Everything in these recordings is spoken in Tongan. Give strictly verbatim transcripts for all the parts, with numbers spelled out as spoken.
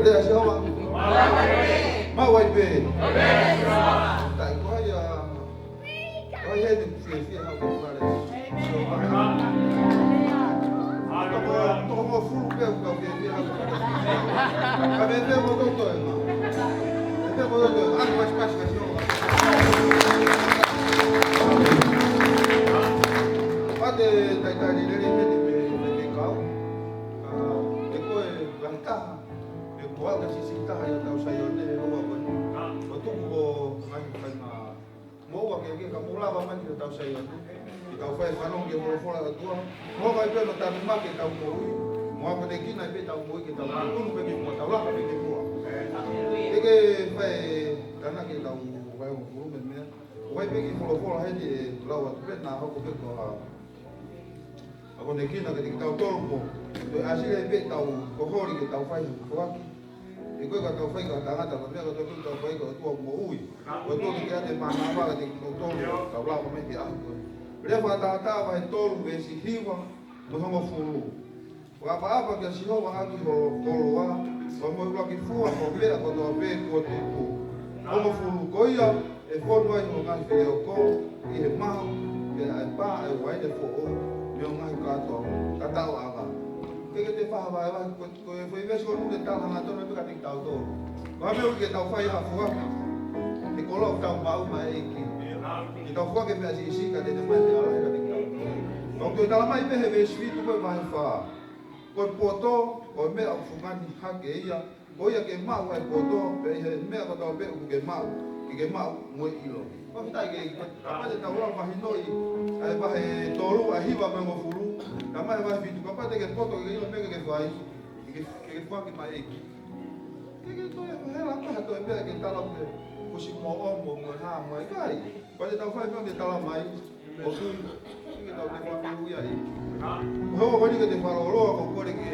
Lea Sihova. Maʻu ai pē. Taʻi ko ia. Ko ia te fiefia hau ke fale. Sihova. Toko, toko mo fulu pē ʻoku kau fiefia hau ke fale. Ka me te mo toko toe ma. Me te mo toko toe ma. Ake pasipasi ka Sihova. Pea te talitali lelei meni me, me te kau. Ka, te koe lahi taha. Te koe ka sisi taha ʻi hotau Saione, ʻoua ko eni. ʻO tuku ʻo ngaahi fainga moʻua kehekehe ka mou lava mai ki hotau Saione. Ke tau fai fanongo ki he folofola ʻa e ʻOtua. Mo kai pē ʻo tanumaki ʻetau moʻui. Mo akonekina pē ʻetau moʻui ke tau unu pē ki muʻa, tau laka pē ki muʻa. Ke ke fai tānaki ʻetau vaihongofulu mei meʻa. ʻOku ʻi ai pē kiʻi folofola heni ʻe lau atu pē naʻa hoko pē ko ha akonekina kiate kitautolu mo toe ʻasi lelei pē ʻetau holi ke tau fai ha foaki. ʻE koe ka tau fai ka tangata ka meʻa ka tau tau fai ka ʻOtua moʻui. Ko e tolu ke ate mana vaka te kitautolu tau lava mai ke ahu koe. Lea Fakatātā vahe tolu veesi hiva mo e hongofulu. Fakaʻapaʻapa kia Sihova ʻaki ho koloa, pea mo e ʻuluaki fua ʻo e meʻa kotoa pē kuo tupu. Hongofulu. Ko ia ʻe fonu ai hoʻo ngaahi feleoko ʻi he mahu, pea ʻe pā ʻa e uaine foʻou mei hoʻo ngaahi kātoa, kātoanga. Ke ke te fakavaivai, ko, ko e foʻi veesi ko eni ʻoku ne tala hangatonu pē kiate kitautolu. Ko e meʻa ke tau fai ha foaki, he koloa ʻoku tau maʻu maʻa e ʻEiki. Ke tau foaki e meʻa siʻisiʻi ka te ne ʻomai e meʻa lahi kiate kitautolu. Ka ʻoku toe tala mai pē he veesi fitu ko e vahe fā. Ko e poto, ko e meʻa ʻoku fungani hake ia, ko ia ke maʻu ʻa e poto, pea ʻi he meʻa kotoa pē ʻoku ke maʻu, ke ke maʻu mo e ʻilo. Ko e fitai ke, kapau te tau lau mahinoʻi ʻa e vahe tolu, ʻa e hiva mo e hongofulu, ka mai vahe fitu, kapau te ke poto ke ʻilo e meʻa ke ke fai, ke ke, ke ke foaki maʻa e ʻEiki. Ke ke toe hela ko ha toe meʻa ke tala pē, kuo ʻosi moʻomo mo e hā mo e kai. Kapau te tau fai e meʻa ʻoku ne tala mai, ʻoku, ke tau te fakamoʻui ai. Ko e hoko ko eni ke te fakalōloa, ko e kole ke,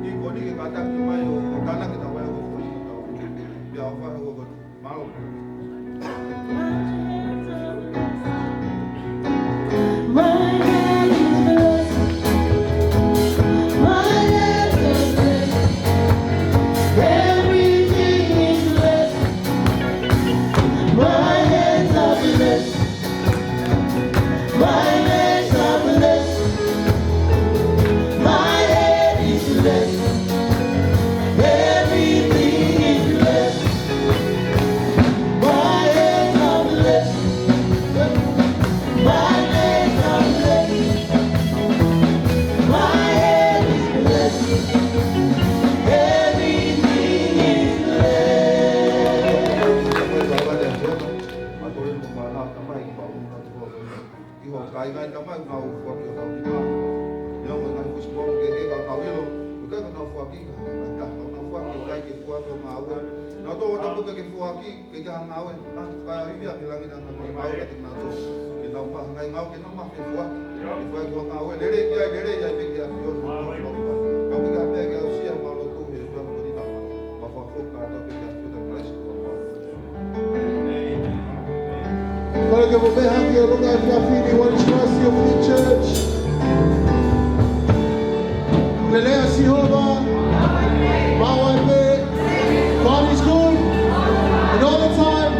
ʻi ko eni ke kātaki mai ʻo tānaki ʻetau vaihongofulu ʻi hotau. Pea ʻofa he hoko ko eni. Mālō. My head is blessed. My legs are blessed. Everything is blessed. My hands are blessed. My legs are blessed. My head is blessed. Everything is blessed. My hands are blessed. My legs are blessed. My head is blessed. Everything is blessed. Mātuʻa mo e fānau, Tamai, kiate koe. Ki ho kāinga, Tamai, ʻoku nau foaki hotau nima. Neongo e ngaahi fusipō kehekehe ka nau ʻilo, ʻoku ʻikai ko ʻenau foaki ka, ka, ka nau foaki ʻoku ʻikai ke fua ʻenau ngāue. Nau tō ʻenau puke ke foaki, ke ke hanga ʻo e, ʻa, kae ʻi ai ʻa e langi na ngāue kiate kinautolu. Ke nau maʻu ha ngaahi ngāue, ke nau maʻu ke foaki. Ke foaki ʻenau ngāue, lelei ki ai, lelei ai pē ki he ʻAfiona. Ka ʻoku ʻikai ha meʻa ke aʻusia ʻi he lotu he ʻaho ni, Tamai. Mafafo ka tau pē ki he ʻAfiona Kalaisi ko e Kau. Kole ke mou meʻa hake ʻi he ʻolunga ʻo e efiafi ni, what is your future, church? Lelei ʻa Sihova, maʻu ai pē, God is good, and all the time.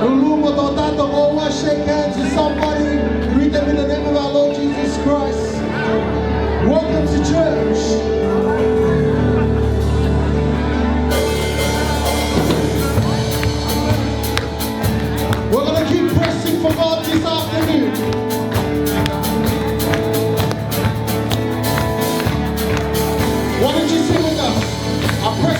Lulu mo tō tato, go over, shake hands with somebody, greet them in the name of our Lord Jesus Christ. Welcome to church. We're gonna keep pressing for God this afternoon. Why don't you sing with us? I press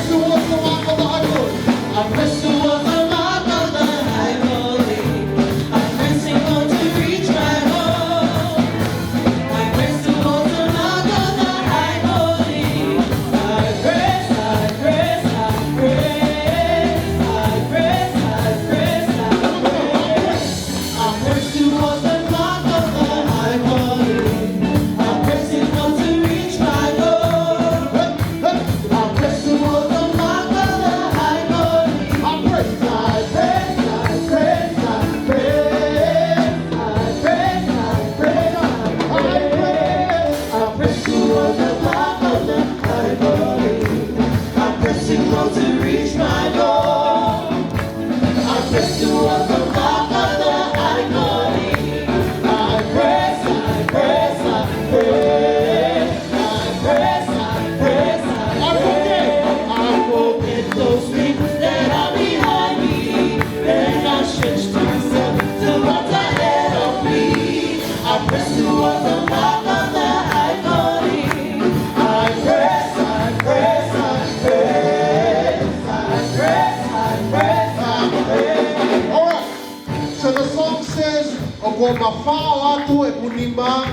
Mafao atu ʻeku nima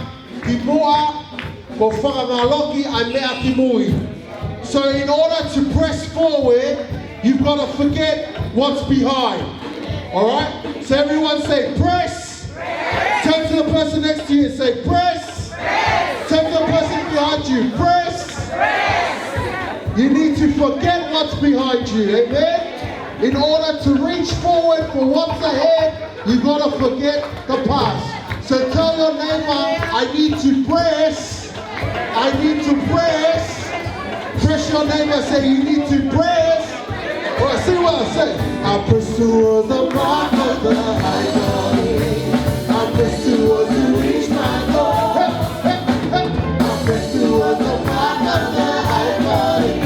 ki muʻa, ko e fakangaloki ʻa e meʻa ki mui. So in order to press forward, you've got to forget what's behind. All right? So everyone say, "Press." Turn to the person next to you and say, "Press." Turn to the person behind you, "Press." You need to forget what's behind you. Amen? In order to reach forward for what's ahead, you got to forget the past. So tell your neighbor, "I need to press. I need to press." Press your neighbor, say, "You need to press." All right, see what I say. "I press towards the mark of the high calling. I press towards to reach my goal. Hey, hey, hey. I press towards the mark of the high calling.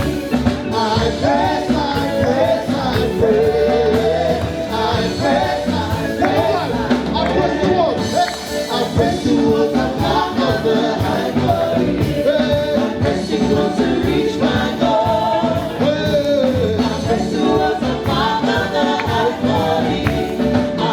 I press, I press, I press. I press, I press, I press towards." Hey. I press towards the mark of the high calling. Hey. I'm pressing towards to reach my goal. Hey. I press towards the mark of the high calling. I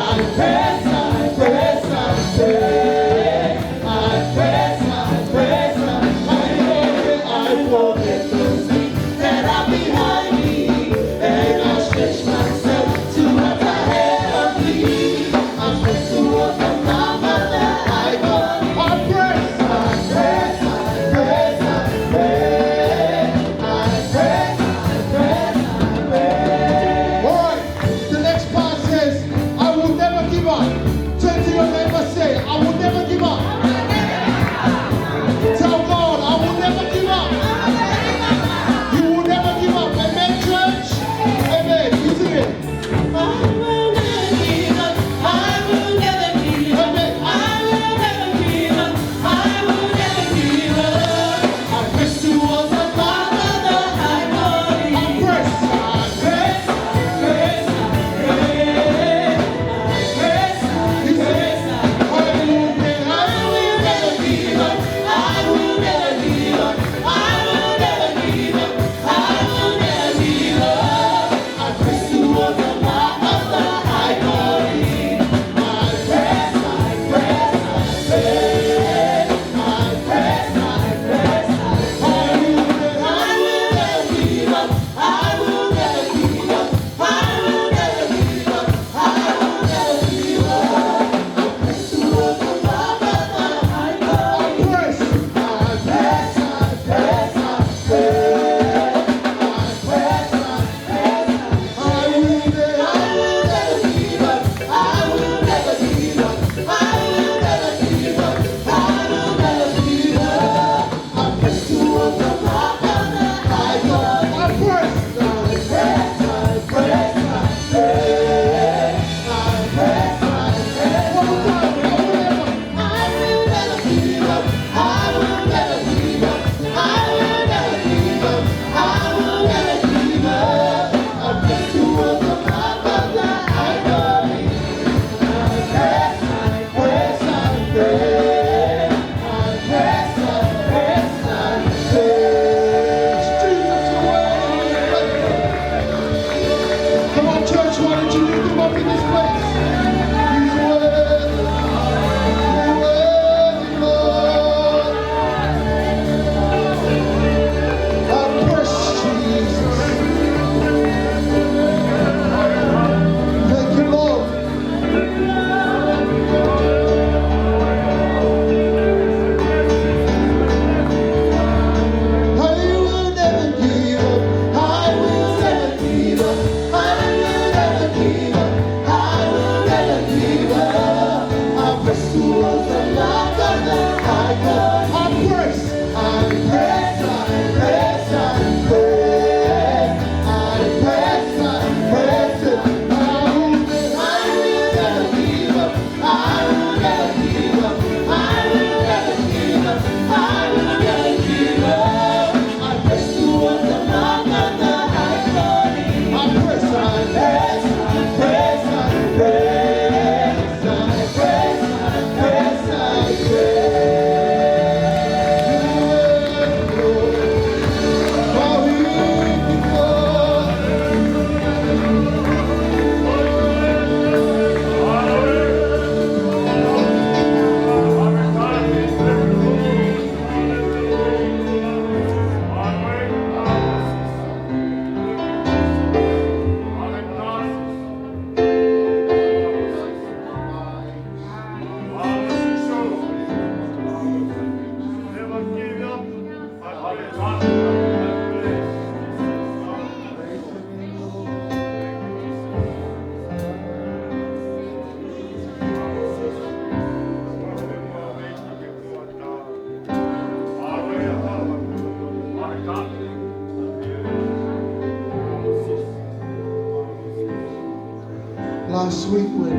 Last week when,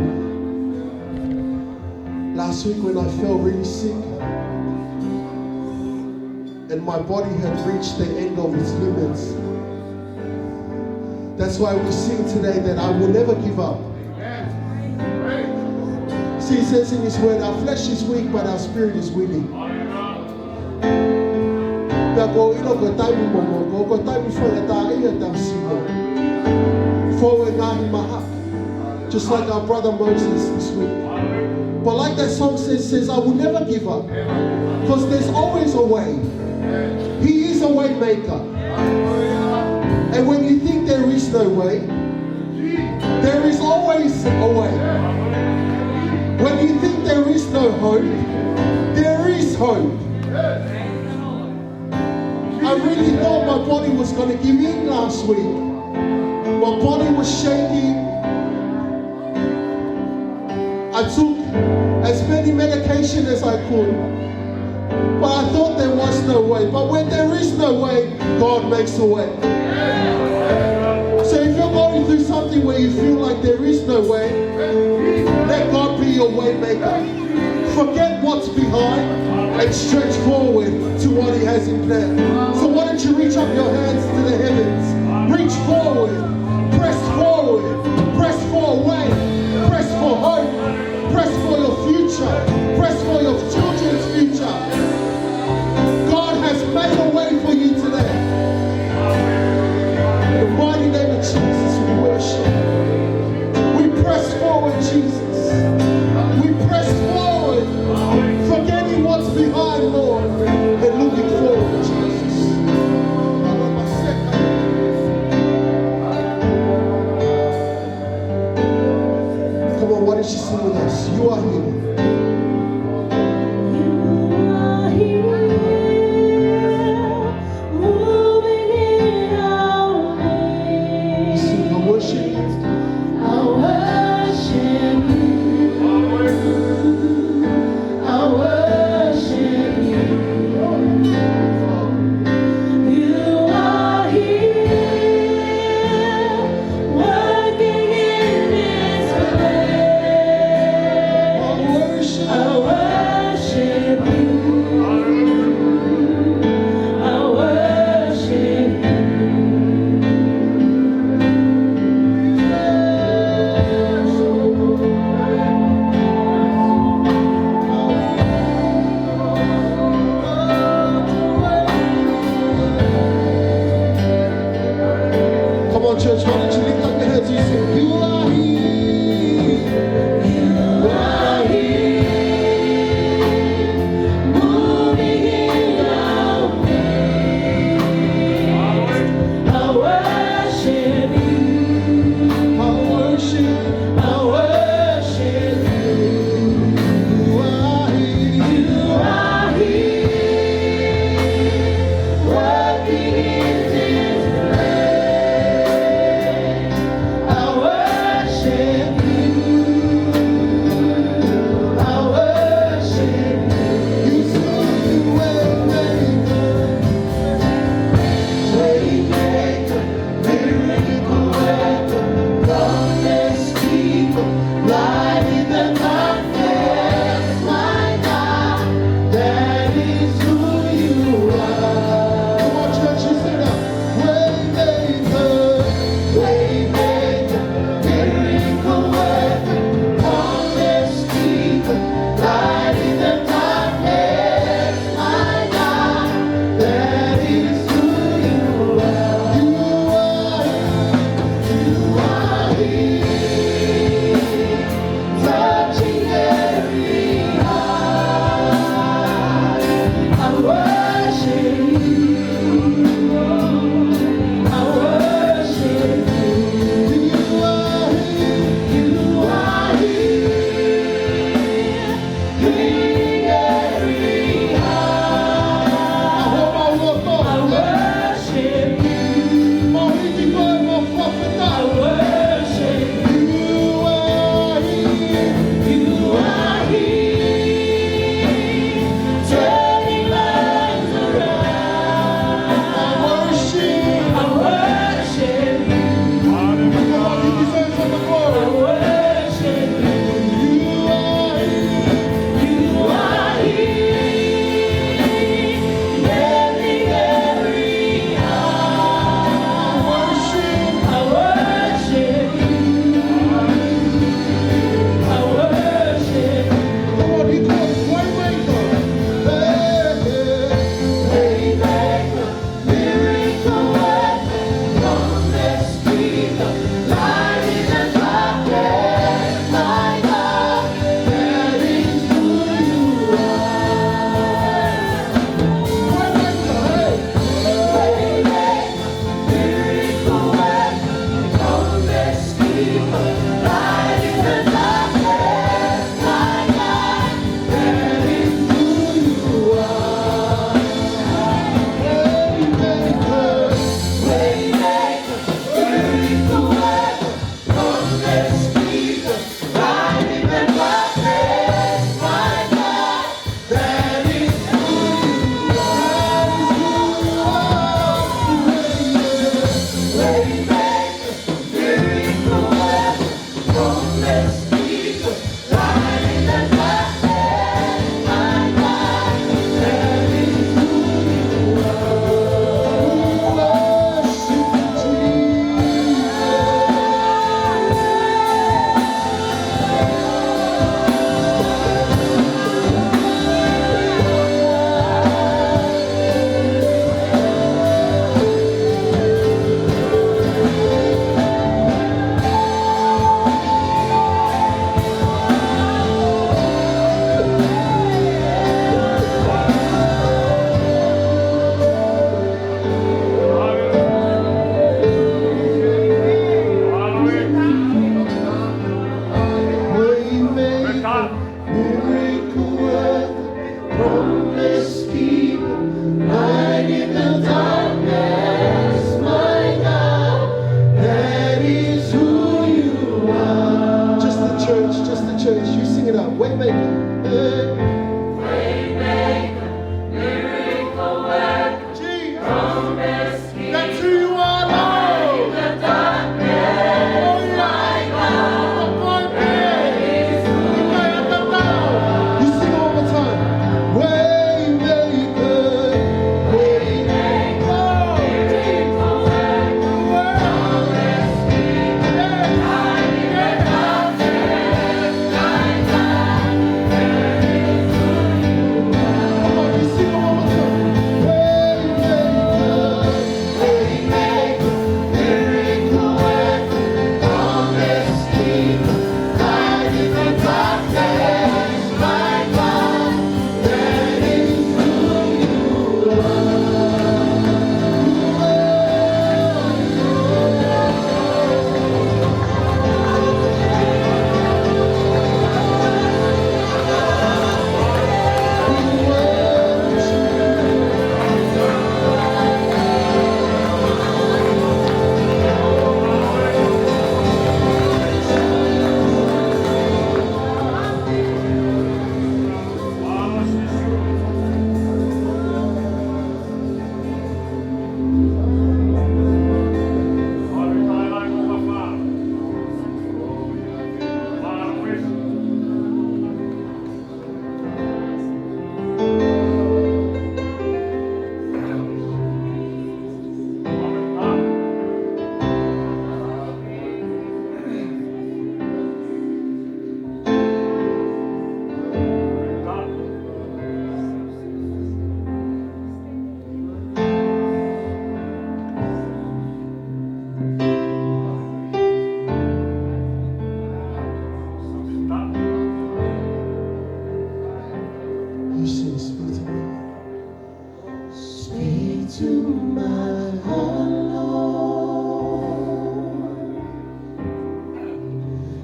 last week when I felt really sick and my body had reached the end of its limits. That's why we sing today that I will never give up. See, it says in His word, our flesh is weak, but our spirit is willing. Pea ʻoku ou ʻilo ko e taimi momoko, ko e taimi faingataʻaʻia ʻetau sino. Fou e ngaahi mahaki. Just like our brother Moses this week. But like that song says, says, "I will never give up." 'Cause there's always a way. He is a way maker. And when you think there is no way, there is always a way. When you think there is no hope, there is hope. I really thought my body was gonna give in last week. My body was shaking. I took as many medication as I could. But I thought there was no way. But when there is no way, God makes a way. So if you're going through something where you feel like there is no way, let God be your way maker. Forget what's behind and stretch forward to what He has in plan. So why don't you reach up your hands to the heavens? Reach forward. Press forward. Press for a way. Press for hope. Press for your future. Press for your children's future. God has made a way for you today. In the mighty name of Jesus, we worship. We press forward, Jesus. We press forward, forgetting what's behind, Lord, and looking forward, Jesus.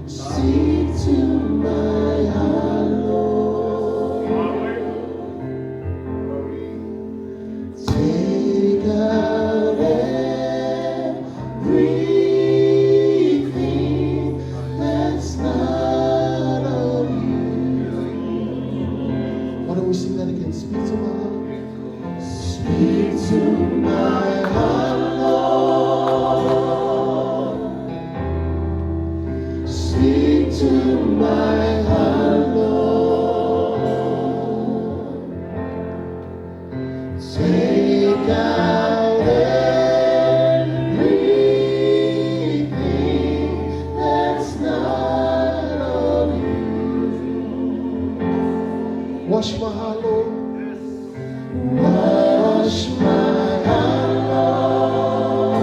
Speak to my heart, Lord. Take out everything that's not of you. Why don't we sing that again? Speak to my heart. Speak to my heart, Lord. Speak to my heart, Lord. Take out everything that's not of you. Wash my heart, Lord. Wash my heart, Lord.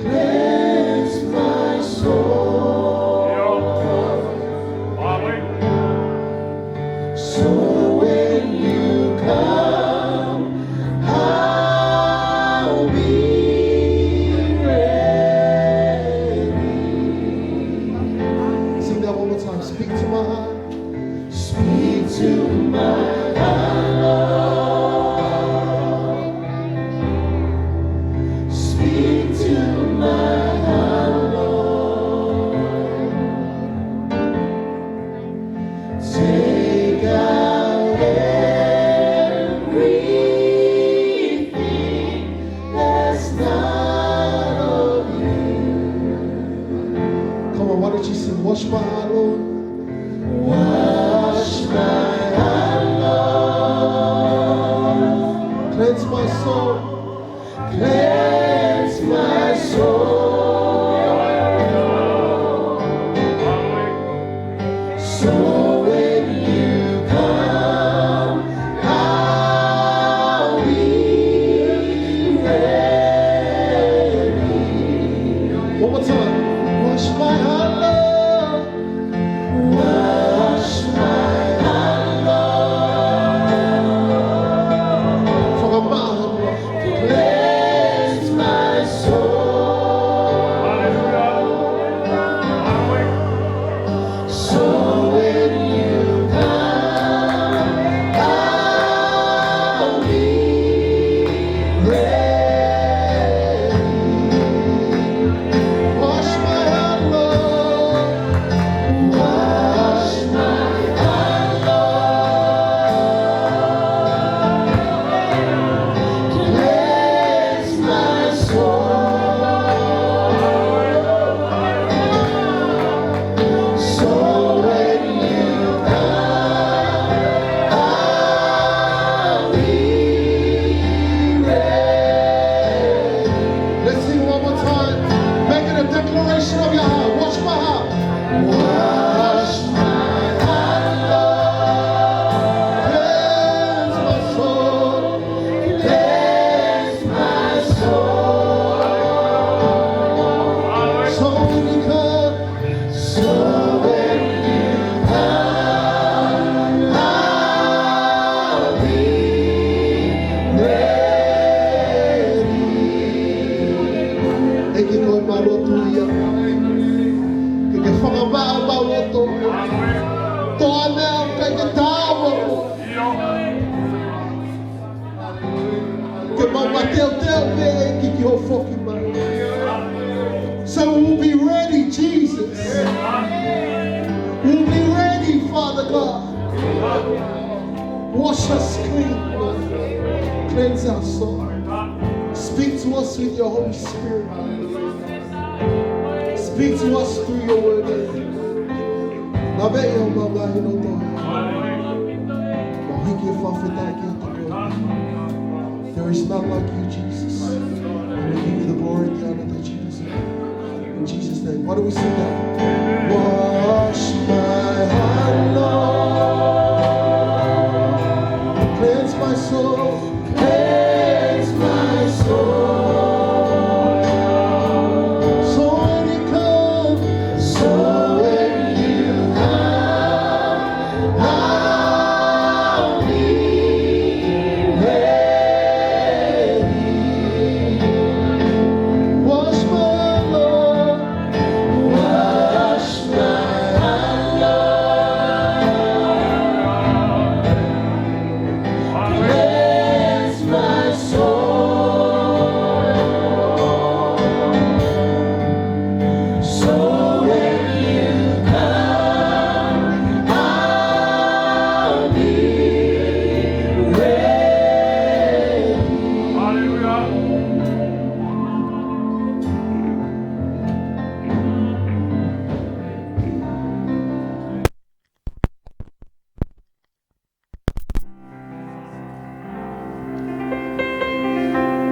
Cleanse my soul. So when you come, I'll be ready. Sing that one more time. Speak to my heart. Speak to my heart, Lord. Speak to my heart, Lord. Take out everything that's not of you. Come on, why don't you sing, "Wash my heart, Lord"? Wash my heart, Lord. Cleanse my soul. Cleanse my soul. So when you come, I'll be ready. One more time. Wash my heart, Lord. Wash my heart, Lord. Fakamaʻa, Lord. Cleanse my soul. So when you come, I'll be ready. Wash my heart, Lord. Wash my heart, Lord. Cleanse my soul. So when you come, I'll be ready. Let's sing one more time. Make it a declaration of your heart. Wash my heart. Wash my heart, Lord. Cleanse my soul. Cleanse my soul. So when you come, so when you come, I'll be ready. ʻEiki, ko e mau lotu ia. Ke ke fakamaʻa homau loto. Tō ʻa e meʻa ʻoku ʻikai ke taau. Ke mau mateuteu pē, ʻEiki, ki hoʻo foki mai. So we'll be ready, Jesus. We'll be ready, Father God. Wash us clean, Lord. Cleanse our soul. Speak to us with your Holy Spirit. Speak to us through your word. Naveʻi homau ngaahi loto. Mau hiki e fakafetaʻi kiate koe. There is none like you, Jesus. And we give you the glory and the honor that you deserve. In Jesus' name. Why don't we sing that? Wash my heart, Lord. Cleanse my soul. Cleanse my soul. So when you come, so when you come, I'll be ready.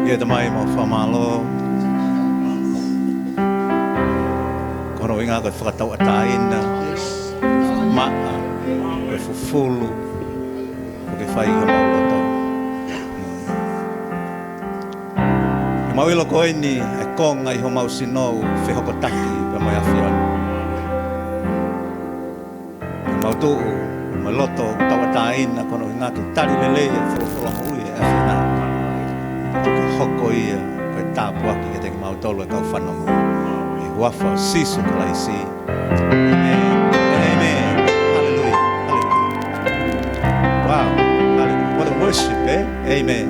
ʻIo Tamai, mau fakamālō. Ko hono ʻuhinga ko e fakatauʻatāina, maʻa, ko e fufulu, ko e fai ʻi homau loto. Mau ʻilo ko eni e konga ʻi homau sino ʻoku fehokotaki pea mo e ʻAfiona. Mau tuʻu mo e loto tauʻatāina, ko hono ʻuhinga ke tali lelei e folofola moʻui ʻa e ʻAfiona. Ke hoko ia ko e tāpuaki kiate kimautolu e kau fanongo. ʻI he huafa ʻo Sīsū Kalaisi. ʻĒmeni. ʻĒmeni. Haleluia. Haleluia. Wow. Haleluia. What a worship, eh? ʻĒmeni.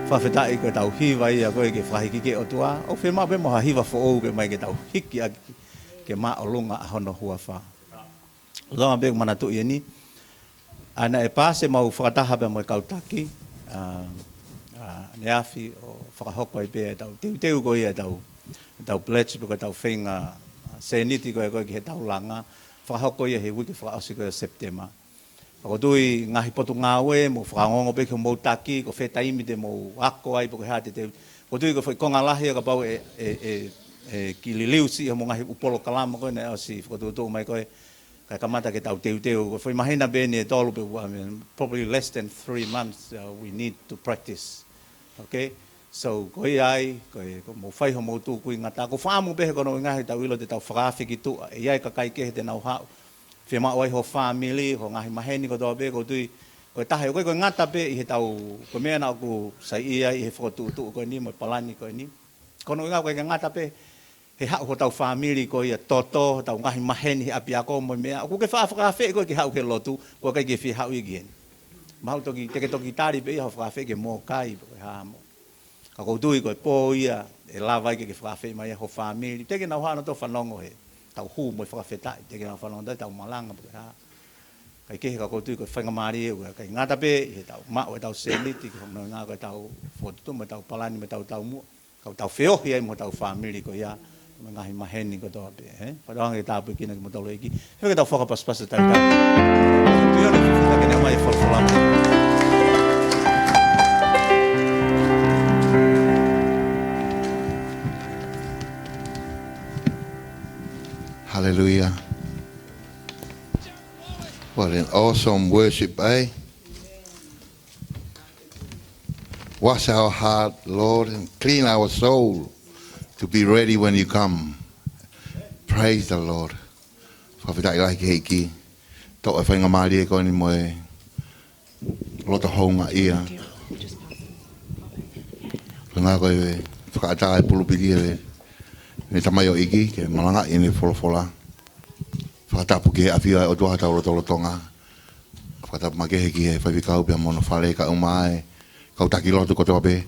Fakafetaʻi ko ʻetau hiva ia ko ē ke fakahiki ki he ʻOtua. ʻOku fiemaʻu pē mo ha hiva foʻou ke ʻomai ke tau hiki ʻaki ke māʻolunga ʻa hono huafa. Lolotonga pē ʻeku manatuʻi eni, ʻa ia naʻe paasi ʻemau fakataha pea mo e kau taki, ʻa, ʻa, ʻaneafi ʻo fakahoko ai pē ʻetau teuteu ko ia ʻetau, ʻetau pledge pe ko ʻetau feinga, ʻa, sēniti ko ē ko ē ki heʻetau langa, fakahoko ia he uike fakaʻosi ko ē ʻo Sepitema. Pea ʻoku ou tui ngaahi potungāue, mou fakaongoongo pē ki homou taki, ko fē taimi te mou ako ai pe ko e hā te te. ʻOku ou tui ko e foʻi konga lahi ia kapau ʻe, ʻe, ʻe, ʻe kiʻi liliusi ʻi homou ngaahi ʻū polokalama ko ē naʻe ʻosi fokotuʻutuʻu mai ko ē, kae kamata ke tau teuteu. Ko e foʻi māhina pē eni ʻe tolu pe ua, I mean, probably less than three months, uh, we need to practice. Okay? So, ko ia ai, ko e, ko e mou fai homou tūkuingata. Ko e fakaʻamu pē he ko hono ʻuhinga he tau ʻilo te tau fakaafe ki tuʻa. ʻE ʻi ai e kakai kehe te nau haʻu. Fiemaʻu ai ho fāmili, ho ngaahi maheni kotoa pē, ʻoku ou tui. Ko e taha ia, ʻoku ʻikai ko e ngata pē ʻi heʻetau, ko e meʻa naʻa ku saiʻia ai ʻi he fokotuʻutuʻu ko eni, mo e palani ko eni. Ko hono ʻuhinga ʻoku ʻikai ke ngata pē he haʻu hotau fāmili ko ia toto, hotau ngaahi maheni he ʻapiako mo e meʻa. ʻOku ke faʻa fakaafeʻi koe ke haʻu ki he lotu, ʻoku ʻikai ke fie haʻu ia ki heni. Mahalo toki, te ke toki tali pē ia hoʻo fakaafeʻi ke mōkai pe ko e hā mo. Ka ʻoku ou tui ko e pō ia ʻe lava ai ke ke fakaafeʻi mai ai ho fāmili. Te ke nau hanga ʻo fanongo he tau hū mo e fakafetaʻi. Te ke nau fanongo he tau malanga pe ko e hā. Kae kehe ka ʻoku ou tui ko e faingamālie ʻoku ʻikai ngata pē he tau maʻu ʻetau sēniti, ko hono ʻuhinga ko ʻetau fokotuʻutuʻu mo ʻetau palani mo ʻetau taumuʻa. Ka tau feohi ai mo hotau fāmili ko ia, mo e ngaahi maheni kotoa pē, ē? Fakatauange ke tāpuekina kimoutolu ʻe he ʻEiki. He ke tau fakapasipasi tai tai. Tuʻu ʻo fifita ke ne ʻomai e folofola. Hallelujah. What an awesome worship, eh? Wash our heart, Lord, and clean our soul to be ready when you come. Praise the Lord. Fakafetaʻi lahi ki he ʻEiki. Toʻo e faingamālie ko eni mo e loto houngaʻia. Ko e ʻuhinga ko e fakaʻatā e pulupiti ʻa e tamaioʻeiki ke malangaʻi ʻene folofola. Fakatapu ki he ʻafio ʻa e ʻOtua ʻi hotau lotolotonga. Fakatapu makehe ki he faifekau pea mo hono fale kae ʻumaʻā e kau taki lotu kotoa pē.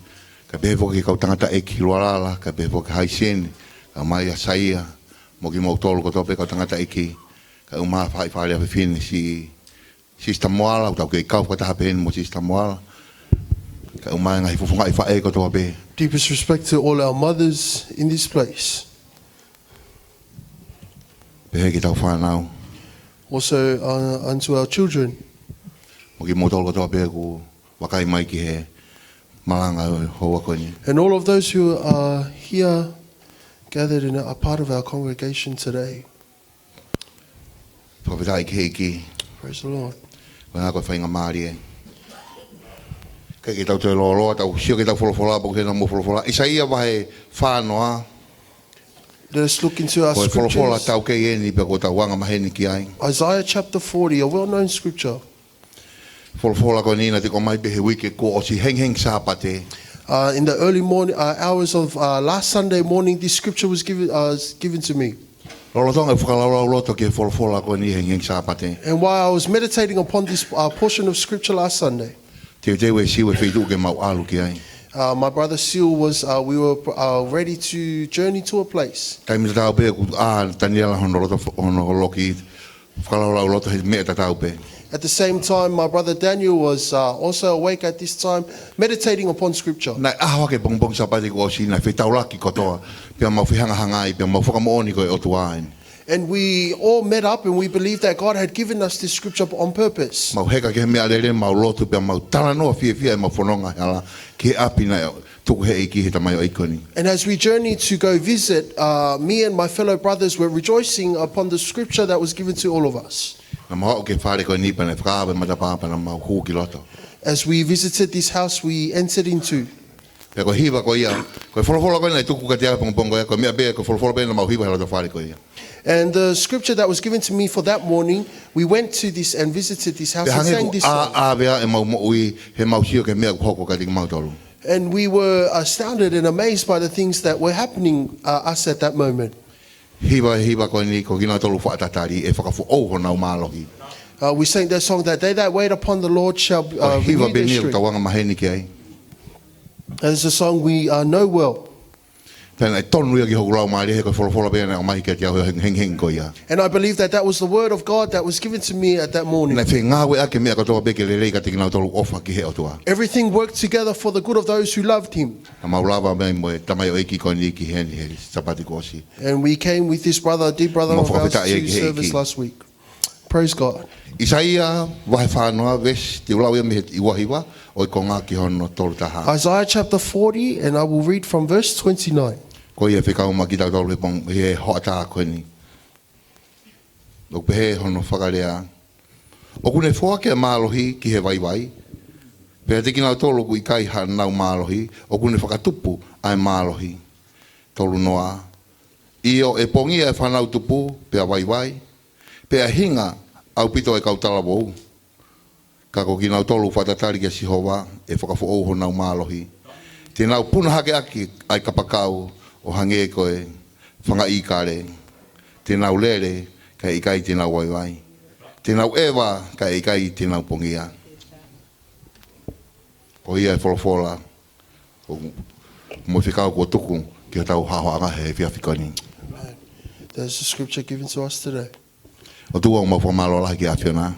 Kae pehē foki ki he kau tangataʻeiki Lualala, kae pehē foki ki he haisini, kae ʻumaʻā ʻa Saia, mo kimoutolu kotoa pē kau tangataʻeiki, kae ʻumaʻā e faʻē fale ʻa fefine si Sister Moala, ʻoku tau kei kau fakataha pē heni mo Sister Moala. Kae ʻumaʻā e ngaahi fofongaʻi faʻē kotoa pē. Deepest respect to all our mothers in this place. Pehē ki heʻetau fānau. Also, uh, unto our children. Mo kimoutolu kotoa pē ʻoku vakai mai ki he malanga ʻo e houa ko eni. And all of those who are here gathered and are part of our congregation today. Fakafetaʻi ki he ʻEiki. Praise the Lord. Ko e ʻuhinga ko e faingamālie. Kae ke tau toe lōloa, tau sio ki heʻetau folofola, pea ke na mo folofola. ʻAisea vahe fā noa. Let us look into our scriptures. Ko e folofola taukei eni pea ʻoku tau anga maheni ki ai. Isaiah chapter forty, a well-known scripture. Folofola ko eni naʻe tō mai pē he uike kuo ʻosi, hengihengi Sāpate. Uh, in the early morning, uh, hours of, uh, last Sunday morning, this scripture was given, uh, given to me. Lolotonga e fakalaulauloto ki he folofola ko eni hengihengi Sāpate. And while I was meditating upon this, uh, portion of scripture last Sunday, Teuteu ʻe Siu e feituʻu ke mau ʻalu ki ai. Uh, my brother Seal was, uh, we were, uh, ready to journey to a place. Taimi tatau pē ʻoku ʻā ʻa Taniela hono loto, hono loki fakalaulauloto he meʻa tatau pē. At the same time, my brother Daniel was, uh, also awake at this time, meditating upon scripture. Naʻe ʻaho hake pongipongi Sāpate kuo ʻosi naʻe fetaulaki kotoa, pea mau fehangahangai, pea mau fakamoʻoni ko e ʻOtua eni. And we all met up and we believed that God had given us this scripture on purpose. Mau heka ki he meʻalele, mau lotu pea mau talanoa fiefia ʻemau fononga he hala ki he ʻapi naʻe tuku ʻe he ʻEiki he tamaioʻeiki ko eni. And as we journeyed to go visit, uh, me and my fellow brothers were rejoicing upon the scripture that was given to all of us. Naʻa mau aʻu ki he fale ko eni pea naʻe fakaava e matapā pea naʻa mau hū ki loto. As we visited this house, we entered into. Pea ko e hiva ko ia, ko e folofola ko ē naʻe tuku kiate au he pongipongi ko ia, ko e meʻa pē, ko e folofola pē naʻa mau hiva he loto fale ko ia. And the scripture that was given to me for that morning, we went to this and visited this house and sang this song. Pea hangē kuo ʻā, ʻāvea ʻemau moʻui, he mau sio ki he meʻa kuo hoko kiate kimautolu. And we were astounded and amazed by the things that were happening, uh, us at that moment. Hiva, hiva ko eni, ko kinautolu faʻa tatali ʻe fakafoʻou honau mālohi. Uh, we sang that song that they that wait upon the Lord shall, uh, renew their strength. Ko e hiva pē eni ʻoku tau anga maheni ki ai. That is a song we, uh, know well. Pea naʻe tonu ia ki hoku laumālie he ko e folofola pē naʻe ʻomai kiate au he hengihengi ko ia. And I believe that that was the word of God that was given to me at that morning. Naʻe fengāueʻaki e meʻa kotoa pē ke lelei kiate kinautolu ʻoku ʻofa ki he ʻOtua. Everything worked together for the good of those who loved him. Naʻa mau lava mai mo e tamaioʻeiki ko eni ki heni he Sāpate kuo ʻosi. And we came with this brother, dear brother of ours, to service last week. Mau fakafetaʻi ki he ʻEiki. Praise God. ʻAisea vahe fāngofulu, veesi, te u lau ia mei he ua hiva ʻo e konga ki hono tolu taha. Isaiah chapter forty, and I will read from verse twenty-nine. Ko ia fekau maʻa kitautolu he pong-, he hoʻatā ko eni. ʻOku pehē hono fakalea: ʻOku ne foaki ʻa e mālohi ki he vaivai, pea kiate kinautolu ʻoku ʻikai haʻanau mālohi, ʻoku ne fakatupu ʻa e mālohi. Tolu noa. ʻIo, ʻe pongia ʻa e fānau tupu, pea vaivai, pea hinga ʻaupito ʻa e kau talavou. Ka ko kinautolu ʻoku faʻa tatali kia Sihova, ʻe fakafoʻou honau mālohi. Te nau puna hake ʻaki ʻa e kapakau ʻo hangē ko e fanga ʻīkale. Te nau lele, kae ʻikai te nau vaivai. Te nau ʻeva, kae ʻikai te nau pongia. Ko ia e folofola ʻoku mo e fekau kuo tuku ki hotau haʻohaʻanga he efiafi ko eni. Amen. There's a scripture given to us today. ʻOtua, ʻoku mau fakamālō lahi ki he ʻAfiona.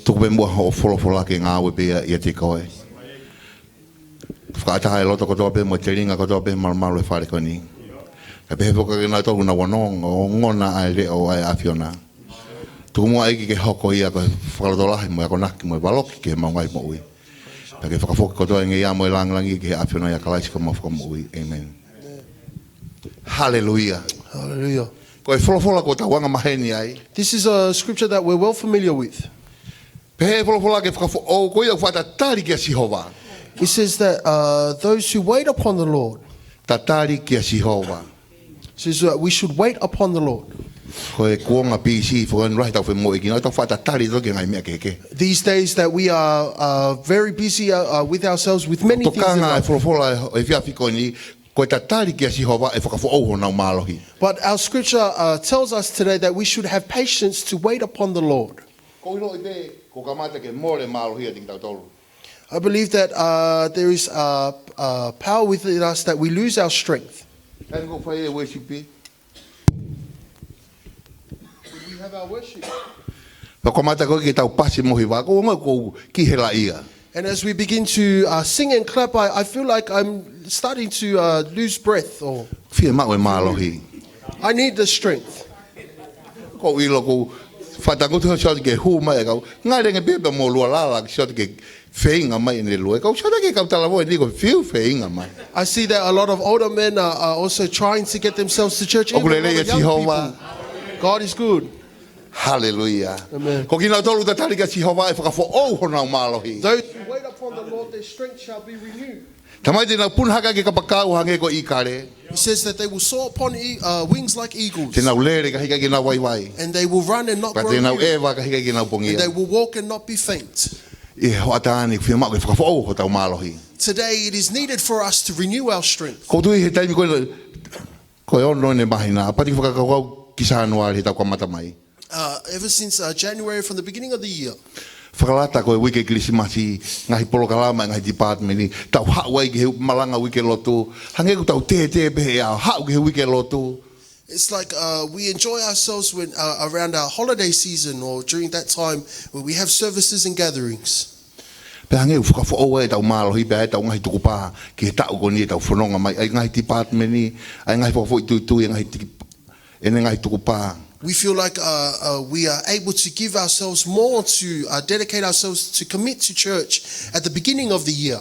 Tuku pē muʻa hoʻo folofola ke ngāue pē ia ʻiate koe. Fakaʻatā e loto kotoa pē mo e telinga kotoa pē malumalu he fale ko eni. Kae pehē foki kiate kinautolu ʻoku nau ongoongo, ongona ʻa e leʻo ʻa e ʻAfiona. Tuku muʻa ʻEiki ke hoko ia ko e fakalotolahi mo e akonaki mo e valoki ki heʻemau ngaahi moʻui. Pea ke fakafoki kotoa e ngeia mo e lāngilangi ki he ʻAfiona ʻia Kalaisi ko homau Fakamoʻui. ʻĒmeni. Haleluia. Hallelujah. Ko e folofola ʻoku tau anga maheni ai. This is a scripture that we're well familiar with. Pehē folofola ke fakafoʻou ko ia ʻoku faʻa tatali kia Sihova. It says that, uh, those who wait upon the Lord. Tatali kia Sihova. Says that we should wait upon the Lord. Ko e kuonga pīsī foki eni lahi ʻetau femoʻuekina, ʻoku tau faʻa tatali toki ki he ngaahi meʻa kehekehe. These days that we are, uh, very busy, uh, uh, with ourselves, with many things in life. Tokanga e folofola he efiafi ko eni, ko e tatali kia Sihova ʻe fakafoʻou honau mālohi. But our scripture, uh, tells us today that we should have patience to wait upon the Lord. ʻOku ou ʻiloʻi pē kuo kamata ke mole mālohi ʻiate kitautolu. I believe that, uh, there is, uh, uh, power within us that we lose our strength. Taimi ʻoku fai ai e worship. We have our worship. Pea kamata ko ē ke tau pasi mo e hiva, ʻoku ou ongoʻi ʻoku ou kiʻi helaʻia. And as we begin to, uh, sing and clap, I, I feel like I'm starting to, uh, lose breath or Fiemaʻu e mālohi. I need the strength. ʻOku ou ʻilo ʻoku ou faʻa tangutu he ʻosi atu ke hū mai e kau. Ngali ange pē pea mo lua lala, ʻosi atu ke feinga mai ʻene lue. Kau ʻosi atu ke kau talavou eni ko e fiu feinga mai. I see that a lot of older men are, are also trying to get themselves to church. ʻOku lelei ʻa Sihova. God is good. Haleluia. Amen. Ko kinautolu ʻoku tatali kia Sihova ʻe fakafoʻou honau mālohi. Those who wait upon the Lord, their strength shall be renewed. Talamai te nau puna hake ʻaki e kapakau hangē ko e ʻīkale. It says that they will soar upon e-, uh, wings like eagles. Te nau lele kae ʻikai ke nau vaivai. And they will run and not grow weary. Pea te nau ʻeva kae ʻikai ke nau pongia. And they will walk and not be faint. ʻI he hoʻatā ni, fiemaʻu ke fakafoʻou hotau mālohi. Today it is needed for us to renew our strength. ʻOku ou tui he taimi ko ē, ko e ono ʻene māhina, pea te u fakakaukau ki Sānuali he taʻu kamata mai. Uh, ever since, uh, January, from the beginning of the year. Fakalata ko e uike Kilisimasi, ngaahi polokalama, ngaahi department, tau haʻu ai ki he malanga uike lotu. Hangē ʻoku tau tētē pē he ʻaho, haʻu ki he uike lotu. It's like, uh, we enjoy ourselves when, uh, around our holiday season or during that time where we have services and gatherings. Pea hangē ʻoku fakafoʻou ai ʻetau mālohi, pea ʻetau ngaahi tukupā ki he taʻu ko eni ʻetau fononga mai, ʻa e ngaahi department, ʻa e ngaahi fakafoʻituitui, ʻa e ngaahi tiki-, ʻene ngaahi tukupā. We feel like uh, uh, we are able to give ourselves more to uh, dedicate ourselves to commit to church at the beginning of the year.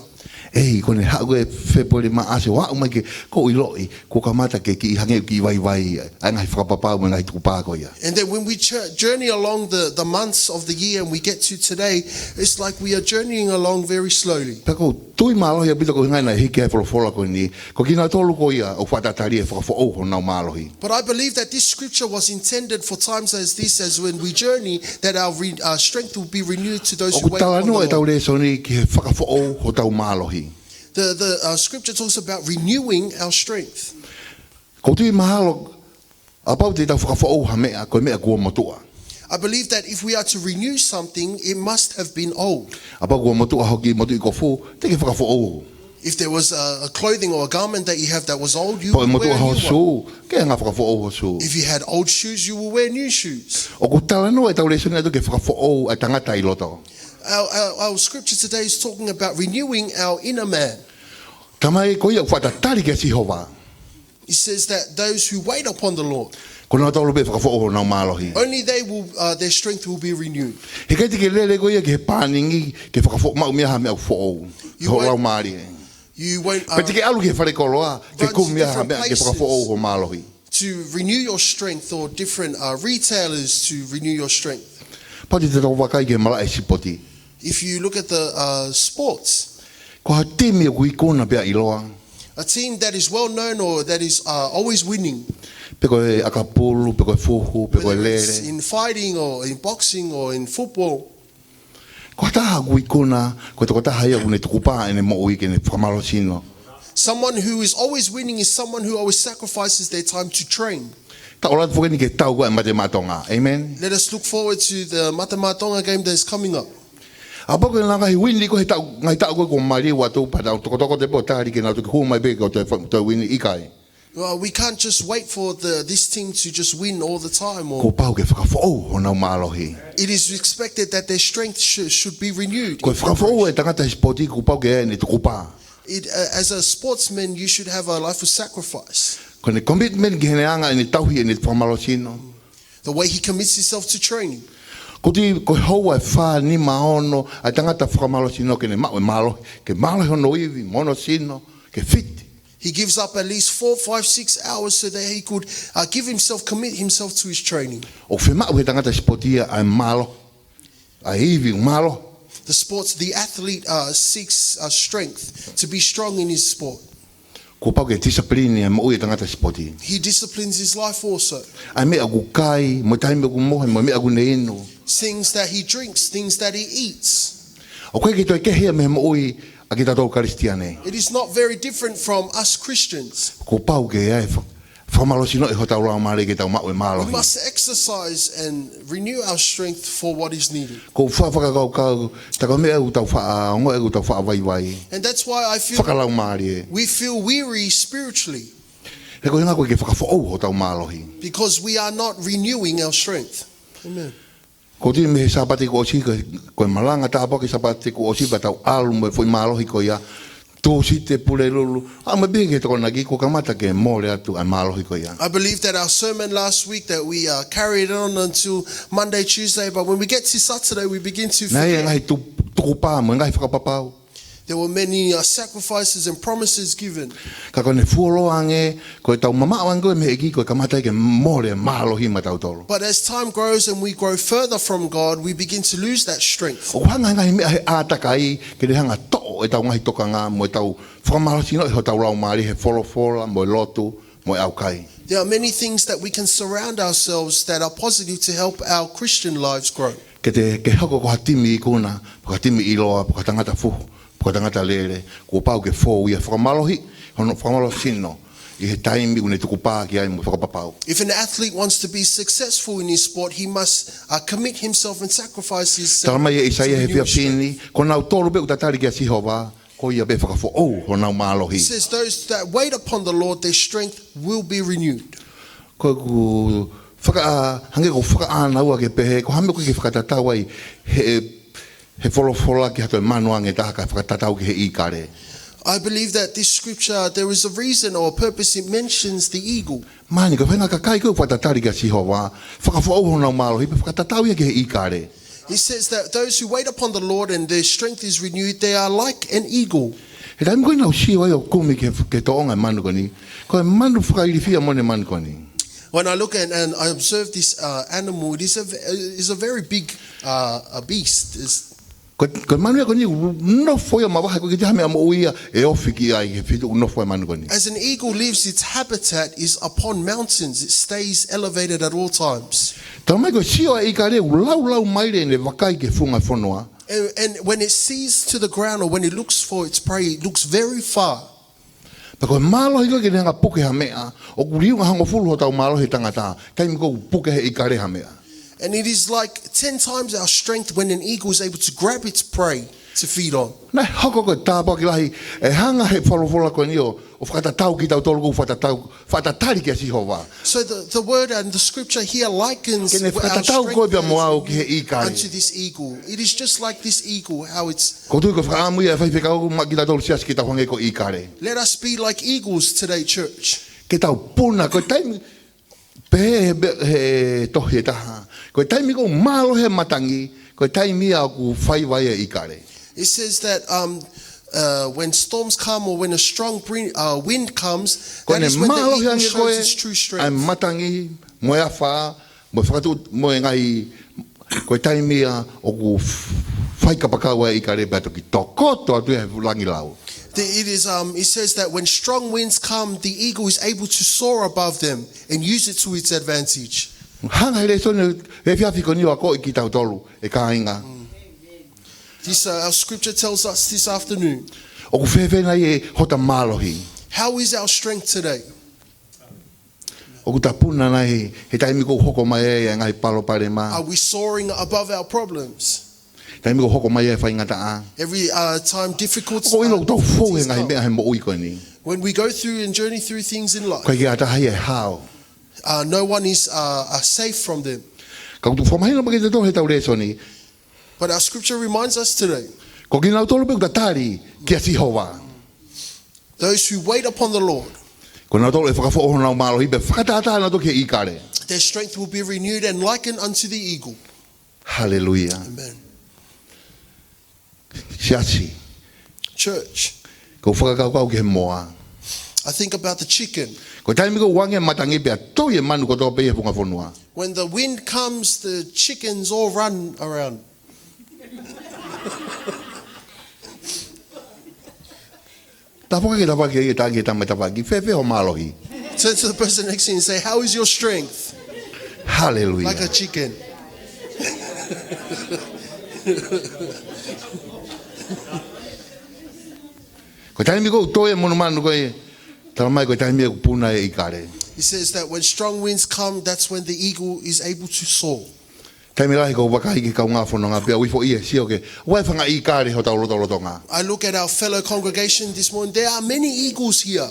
ʻEi, ko ʻene haʻu e Fēpueli, Maʻasi, ʻo aʻu mai ki he, ʻoku ou ʻiloʻi kuo kamata ke kiʻi hangē ʻoku kiʻi vaivai ʻa e ngaahi fakapapau mo e ngaahi tukupā ko ia. And then when we ch- journey along the, the months of the year and we get to today, it's like we are journeying along very slowly. Pea ʻoku ou tui mālohi ʻaupito ko e ʻuhinga ia naʻe hiki ai e folofola ko eni, ko kinautolu ko ia ʻoku faʻa tatali e fakafoʻou honau mālohi. But I believe that this scripture was intended for times as this, as when we journey, that our re- uh, strength will be renewed to those who ʻOku wait upon the talanoa Lord. ʻEtau lēsoni ki he fakafoʻou hotau mālohi. The, the uh, scripture talks about renewing our strength. ʻOku ou tui mahalo, kapau te tau fakafoʻou ha meʻa, ko e meʻa kuo motuʻa. I believe that if we are to renew something, it must have been old. Kapau kuo motuʻa ho kiʻi motuʻi kofu, te ke fakafoʻou. If there was a, a clothing or a garment that you have that was old, you Pea wear motuʻa a ho new one. Sū, ke hanga fakafoʻou ho sū. If you had old shoes, you will wear new shoes. ʻOku talanoa ʻetau lēsoni atu ki he fakafoʻou ʻa e tangata ʻi loto. Our, our, our scripture today is talking about renewing our inner man. Tamai ko ia ʻoku faʻa tatali kia Sihova. It says that those who wait upon the Lord, Ko kinautolu pē ʻe fakafoʻou honau mālohi. Only they will, uh, their strength will be renewed. He ʻikai te ke lele koe ia ki he pāningi ke fakafoʻou, maʻu mei ai ha meʻa foʻou. You Ho won't, laumālie. You won't, uh, Pea te ke ʻalu ki he falekoloa ke run to kumi ai ha different meʻa ke fakafoʻou places ho mālohi. To renew your strength or different uh, retailers to renew your strength. Pea te tau vakai ki he malaʻe sipoti. If you look at the uh, sports, Ko ha timi ʻoku ikuna pea ʻiloa. A team that is well known or that is uh, always winning, Pe ko e ʻakapulu, pe ko e fuhu, pe ko e whether it's lele. In fighting or in boxing or in football. Ko ha taha ʻoku ikuna, ko e tokotaha ia ʻoku ne tukupā ʻene moʻui ke ne fakamālohisino. Someone who is always winning is someone who always sacrifices their time to train. Tau ʻalu atu foki eni ki he tau ko ē ʻa e Mate Maʻa Tonga. Amen. Let us look forward to the Mate Maʻa Tonga game that is coming up. Kapau ko e ngaahi uini ko ē he taʻu, ngaahi taʻu ko ē kuo maliu atu, pea tau tokotoko te pō tali ke nau toki hū mai pē ko e toe fa-, toe uini, ʻikai. Well, we can't just wait for the, this team to just win all the time. Or Kuo pau ke fakafoʻou honau mālohi. It is expected that their strength sh- should be renewed. Ko e fakafoʻou e tangata sipoti kuo pau ke ʻi ai ʻene tukupā. It, uh, as a sportsman, you should have a life of sacrifice. Ko ʻene commitment ki heʻene anga ʻene tauhi ʻene fakamālohisino. The way he commits himself to training. Ko e tui ko e houa ʻe fā, nima, ono ʻa e tangata fakamālohisino ke ne maʻu e mālohi, ke mālohi hono ivi, mo hono sino, ke fiti. He gives up at least four, five, six hours so that he could uh, give himself, commit himself to his training. ʻOku fiemaʻu he tangata sipoti ia ʻa e mālohi, ʻa e ivi mālohi. The sports, the athlete uh, seeks uh, strength to be strong in his sport. Kuo pau ke discipline ʻa e moʻui e tangata sipoti. He disciplines his life also. ʻA e meʻa ʻoku kai, mo e taimi ʻoku mohe, mo e meʻa ʻoku ne inu. Things that he drinks, things that he eats. ʻOku ʻikai ke toe kehe ia mei he moʻui ʻa kitautolu Kalisitiane. It is not very different from us Christians. Kuo pau ke ʻi ai e fa-, fakamālohisinoʻi hotau laumālie ke tau maʻu e We mālohi. Must exercise and renew our strength for what is needed. ʻOku ou faʻa fakakaukau, tā ko e meʻa ʻoku tau faʻa ongoʻi, ʻoku tau faʻa vaivai. And that's why I feel fakalaumālie. We feel weary spiritually. He ko e ʻuhinga ko e ke fakafoʻou hotau mālohi. Because we are not renewing our strength. Amen. ʻOku ou tui mei he Sāpate kuo ʻosi, ko e, ko e malanga tāpuaki Sāpate kuo ʻosi pea tau ʻalu mo e foʻi mālohi ko ia. Tūsite, Pulelulu. ʻAʻu mai pē ki he Tokonaki kuo kamata ke mole atu ʻa e mālohi ko ia. I believe that our sermon last week that we uh, carried on until Monday, Tuesday, but when we get to Saturday, we begin to Naʻe ʻi ai e forget. Ngaahi tu-, tukupā mo e ngaahi fakapapau. There were many uh, sacrifices and promises given. Ka ko ʻene fuoloa ange, ko ʻetau mamaʻo ange ko ē mei he ʻEiki, ko e kamata ke mole mālohi maʻatautolu. But as time grows and we grow further from God, we begin to lose that strength. ʻOku hanga ʻe he ngaahi meʻa he ʻātakai ke ne hanga toʻo ʻetau ngaahi tokanga mo ʻetau fakamālohisinoʻi hotau laumālie he folofola, mo e lotu, mo e ʻaukai. There are many things that we can surround ourselves that are positive to help our Christian lives grow. Ke te, ke hoko ko ha timi ikuna, pe ko ha timi ʻiloa, pe ko ha tangata fuhu, pe ko ha tangata lele, kuo pau ke fou ia fakamālohi, hono fakamālohisino, ʻi he taimi ʻoku ne tukupā ki ai mo fakapapau. If an athlete wants to be successful in his sport, he must uh, commit himself and sacrifice himself. Tala mai ʻe ʻAisea he efiafi ni, ko kinautolu pē ʻoku tatali kia Sihova, ko ia pē ʻe fakafoʻou honau mālohi. It says those that wait upon the Lord, their strength will be renewed. Ko ʻeku faka-, hangē ko e fakaʻānaua ke pehē, ko ha meʻa ʻoku ʻikai ke fakatatau ai he, he folofola ki ha toe manu ange ʻe taha kae fakatatau ki he ʻīkale. I believe that this scripture, there is a reason or a purpose it mentions the eagle. Mahalo ko e faʻahinga kakai ko ē ʻoku fakatatali kia Sihova, fakafoʻou honau mālohi, pea fakatatau ia ki he ʻīkale. He says that those who wait upon the Lord and their strength is renewed, they are like an eagle. He taimi ko ē naʻa ku sio ai ʻo kumi ki he, ki he tōʻonga e manu ko eni, ko e manu fakailifia moʻoni e manu ko eni. When I look at and I observe this uh, animal, it is a, v- is a very big uh, a beast. It's Ko, ko e manu ia ko eni ʻoku nofo ia ʻo mavahe, ʻoku ʻikai ke ʻi ai ha meʻa moʻui ia ʻe ofi ki ai he feituʻu ʻoku nofo ai e manu ko eni. As an eagle lives, its habitat is upon mountains. It stays elevated at all times. Talamai ko e sio ʻa e ʻīkale ʻoku laulau maile ʻene vakai ki he funga fonua. And, and when it sees to the ground or when it looks for its prey, it looks very far. Pea ko e mālohi ko ē ke ne hanga ʻo puke ha meʻa, ʻoku liunga hongofulu hotau mālohi ʻo e tangata, taimi ko ē ʻoku puke ʻe he ʻīkale ha meʻa. And it is like ten times our strength when an eagle is able to grab its prey to feed on. Naʻe hoko ko e tāpuaki lahi ʻe hanga ʻe he folofola ko eni ʻo, ʻo fakatatau kitautolu ʻoku fakatatau, fakatatali kia Sihova. So the, the word and the scripture here likens Ke ne our fakatatau strength koe pea mo au ki he ʻīkale. Unto this eagle. It is just like this eagle, how it's Ko e tuʻu ko e fakaʻamu ia ʻa e faifekau maʻa kitautolu siasi ke tau hangē ko e ʻīkale. Let us be like eagles today, church. Ke tau puna, ko e taimi, pehē ʻe he, he tohi ʻe taha, ko e taimi ʻoku mālohi ai e matangi, ko e taimi ia ʻoku faiva ai e ʻīkale. It says that um, uh, when storms come or when a strong brin- uh, wind comes, Ko that ʻene is when the mālohi eagle ange ko shows ē its true ʻa e strength. Matangi, mo e afā, mo e fakatuʻu, mo e ngaahi, ko e taimi ia ʻoku f- fai kapakau ai e ʻīkale pea toki tokoto atu ia he langi lau. The, it is. Um, it says that when strong winds come, the eagle is able to soar above them and use it to its advantage. Hanga ʻe he lēsoni he efiafi ko eni ʻo akoʻi kitautolu, ʻe kāinga. This uh, our scripture tells us this afternoon. ʻOku fēfē nai ʻa hota mālohi? How is our strength today? ʻOku ta puna nai he taimi ʻoku hoko mai ai e ngaahi palopalema? Are we soaring above our problems? Taimi ʻoku hoko mai ai e faingataʻa? Every uh, time difficult ʻOku ʻilo uh, ʻoku tau fou he difficulties ngaahi come. Meʻa he moʻui ko eni. When we go through and journey through things in life, ʻOku ʻikai ke ʻatā ia ʻe hao. uh, no one is uh, uh, safe from them. Ka ʻoku tuku fakamahino mai kiate kitautolu ʻe heʻetau lēsoni. But our scripture reminds us today, Ko kinautolu pē ʻoku tatali kia Sihova. Those who wait upon the Lord, Ko kinautolu ʻe fakafoʻou honau mālohi pea fakatātā nautolu ki he ʻīkale. Their strength will be renewed and likened unto the eagle. Haleluia. Amen. Siasi. Church. ʻOku ou fakakaukau ki he moa. I think about the chicken. Ko e taimi ʻoku ʻange e matangi pea toi e manu kotoa pē ʻi he funga fonua. When the wind comes, the chickens all run around. Tafoki, tafoki, ʻe tangi, tama, tafoki. Fēfē ho mālohi? Turn to the person next to you and say, "How is your strength?" Haleluia. Like a chicken. Ko e taimi ʻoku toe e monumanu ko ē, talamai ko e taimi ʻoku puna e ʻīkale. He says that when strong winds come, that's when the eagle is able to soar. Taimi lahi ʻoku ou vakai ki he kaungā fononga pea ʻoku ou foʻi e sio ke, ʻoku ʻi ai e fanga ʻīkale hotau lotolotonga. I look at our fellow congregation this morning. There are many eagles here.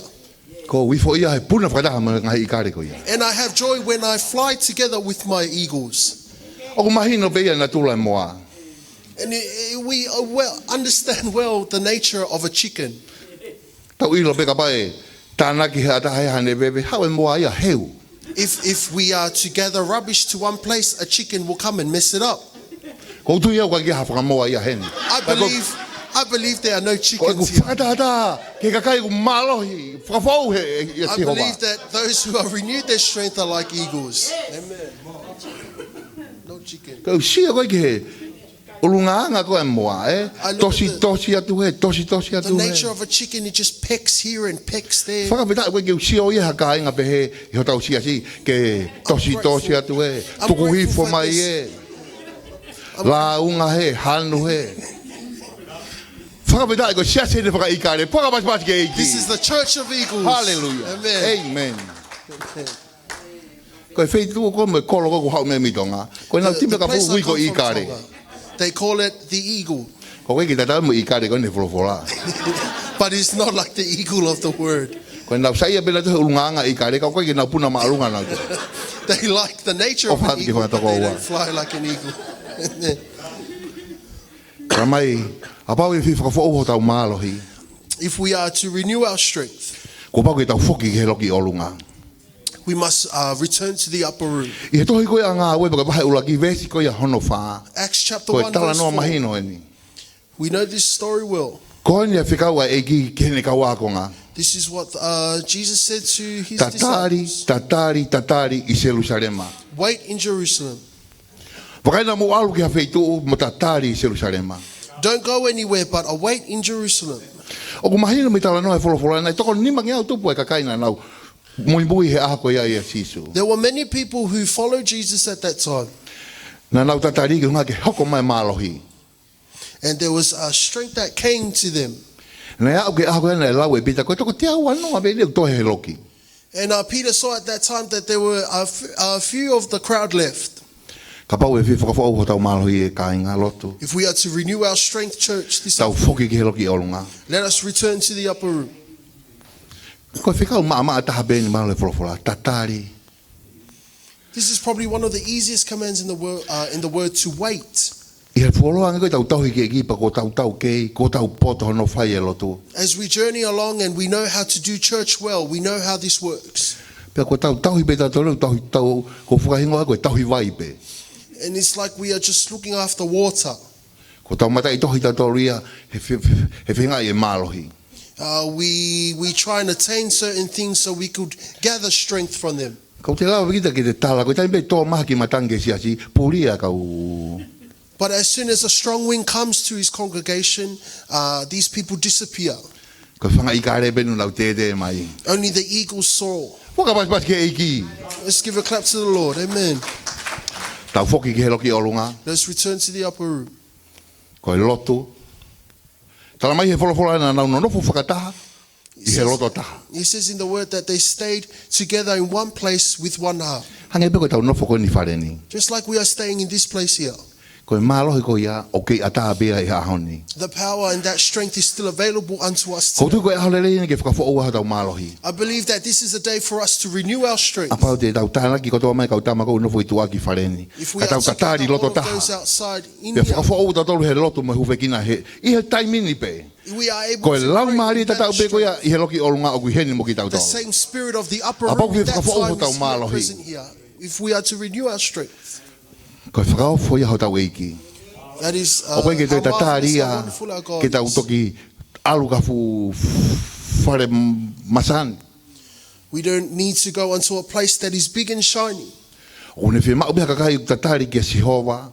ʻOku ou foʻi he puna fakataha mo e ngaahi ʻīkale ko ia. And I have joy when I fly together with my eagles. ʻOku mahino pē ia e natula e moa. And it, it, we uh, well understand well the nature of a chicken. Tau ʻilo pē kapau ʻe tānaki ha taha ia haʻane veve, haʻu e moa ia ʻo heu. If, if we are to gather rubbish to one place, a chicken will come and mess it up. ʻOku ou tui au ʻoku ʻikai ha fanga moa ia heni. I believe, I believe there are no chickens here. ʻOku fakatātā ki he kakai ʻoku mālohi, fakafoʻou ʻe he, ʻe he Sihova. I believe that those who are renewed their strength are like eagles. Amen. No chicken. Ko e sio ko ē ki he ʻulungaanga ko ē e moa, ē? Tositosi atu hē, tositosi atu hē. The nature of a chicken, it just pecks here and pecks there. Fakafetaʻi ʻoku ʻikai ke u sio ia ha kāinga pehē ʻi hotau siasi ke tositosi atu hē, tuku hifo mai ē. Lāunga hē, hanu hē. Fakafetaʻi ko e siasi eni e fanga ʻīkale. Puaka pasipasi ki he ʻEiki. This is the church of eagles. Haleluia. Amen. Amen. Ko e feituʻu ko ē mo e kolo ko ē ʻoku haʻu mei Tonga, ko ʻenau timi kapau ui ko e ʻīkale. They call it the eagle. ʻOku ʻikai ke tatau mo e ʻīkale ko eni he folofola. But it's not like the eagle of the word. Ko ʻenau saiʻia pē nautolu he ʻulungaanga e ʻīkale, ka ʻoku ʻikai ke nau puna māʻolunga nautolu. They like the nature of an eagle, but they don't fly like an eagle. Talamai, kapau ʻe fie fakafoʻou hotau mālohi. If we are to renew our strength, Kuo pau ke tau foki ki he loki ʻolunga. We must uh, return to the upper room. ʻI he tohi ko ia ʻa Ngāue, pea ko e vahe ʻuluaki, veesi ko ia hono fā. Acts chapter Ko e one, verse talanoa four. Mahino eni. We know this story well. Ko eni ʻa e fekau ʻa e ʻEiki ki heʻene kau ākonga. This is what uh, Jesus said to his Tatali, disciples. Tatali, tatali ʻi Selusalema. Wait in Jerusalem. Vakai naʻa mou ʻalu ki ha feituʻu mo tatali ʻi Selusalema. Don't go anywhere, but await in Jerusalem. ʻOku mahino mei he talanoa ʻa e folofola, naʻe toko nima ngeau tupu ʻa e kakai naʻa nau muimui he ʻaho ko ia ʻia Sīsū. There were many people who followed Jesus at that time, Naʻa nau tatali ki he ʻuhinga ke hoko mai e mālohi. and there was a strength that came to them. Naʻe aʻu ki he ʻaho ko ia naʻe lau ʻe Pita, ko e toko teau ua noa pē ʻoku toe he loki. And uh, Peter saw at that time that there were a, f- a few of the crowd left. Kapau ʻe fie fakafoʻou hotau mālohi, ʻe kāinga lotu, If we are to renew our strength, church, this tau foki ki he loki ʻolunga. Let us return to the upper room. Ko e fekau maʻamaʻa taha pē eni mahalo ʻa e folofola, tatali. This is probably one of the easiest commands in the word, uh, in the word to wait. ʻI he fuoloa ange ko ʻetau tauhi ki he ʻEiki, pea kuo tau taukei, kuo tau poto hono fai e lotu. As we journey along and we know how to do church well, we know how this works. Pea kuo tau tauhi pē tautolu, tauhi tau, ko e fakahingoa ko e tauhi vai pē. And it's like we are just looking after water. Kuo tau mataʻitohi tautolu ia he fe-, fe-, he feingaʻi e mālohi. Uh, we, we try and attain certain things so we could gather strength from them. Ka ʻoku te lava kita ke te tala, ko e taimi pē ʻe tō mai ha kiʻi matangi ki he siasi, puli ʻa e kau. But as soon as a strong wind comes to his congregation, uh, these people disappear. Ko e fanga ʻīkale pē ʻoku nau tētē mai. Only the eagles soar. Fakapasipasi ki he ʻEiki. Let's give a clap to the Lord. Amen. Tau foki ki he loki ʻolunga. Let's return to the upper room. Ko e lotu. Tala mai he folofola naʻa nau nonofo fakataha ʻi he loto taha. He says in the word that they stayed together in one place with one heart. Hangē pē ko ʻetau nofo ko eni ʻi fale ni. Just like we are staying in this place here. Ko e mālohi ko ia ʻoku kei ʻatā pē ia he ʻaho ni. The power and that strength is still available unto us ʻOku ou today. tui ko e ʻaho lelei eni ke fakafoʻou ai hotau mālohi. I believe that this is a day for us to renew our strength. Kapau te tau tānaki kotoa mai e kau tama ko ē ʻoku nofo ʻi tuʻa ki fale ni. If we Ka are tau to tatali gather all loto of those taha. Outside in Pea here, fakafoʻou tautolu he lotu mo e hūfekina he, ʻi he taimi ni pē. We are able Ko e to pray laumālie with that tatau pē ko ia strength. ʻi he loki ʻolunga ʻoku ʻi heni mo The kitautolu. Same spirit of the upper Kapau room ke that fakafoʻou time hotau is here mālohi. Present here. If we are to renew our strength, Ko e fakaofo ia hotau ʻEiki. That is uh, ʻOku ʻikai ke toe how marvelous, tatali how ia wonderful our God ke tau is. Toki ʻalu ki ha fuʻu fale masani. We don't need to go unto a place that is big and shiny. ʻOku ne fiemaʻu pē ha kakai ʻoku tatali kia Sihova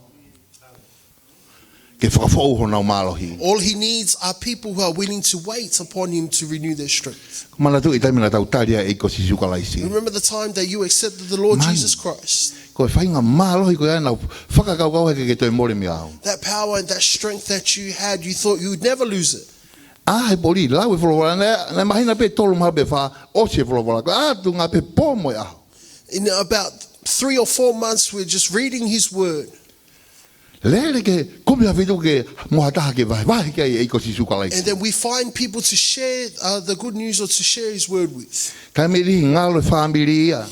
ke fakafoʻou honau mālohi. All he needs are people who are willing to wait upon him to renew their strength. Manatuʻi e taimi naʻa tau tali ai e ʻEiki ko Sīsū Kalaisi. Remember the time that you accepted the Lord Man. Jesus Christ. Ko e faʻahinga mālohi ko ia naʻa nau fakakaukau he ʻikai ke toe mole mei ai. That power and that strength that you had, you thought you would never lose it. ʻA e pō, lau e folofola, naʻe, naʻe māhina pē tolu mahalo pe fā, ʻosi e folofola, ko e ʻatunga pē pō mo e ʻaho. In about three or four months, we're just reading his word. Lele ke kumi ha feituʻu ke mo ha taha ke vahevahe ki ai e ʻEiki ko Sīsū Kalaisi. And then we find people to share uh, the good news or to share his word with. Taimi ʻe niʻihi ngalo e fāmili ia,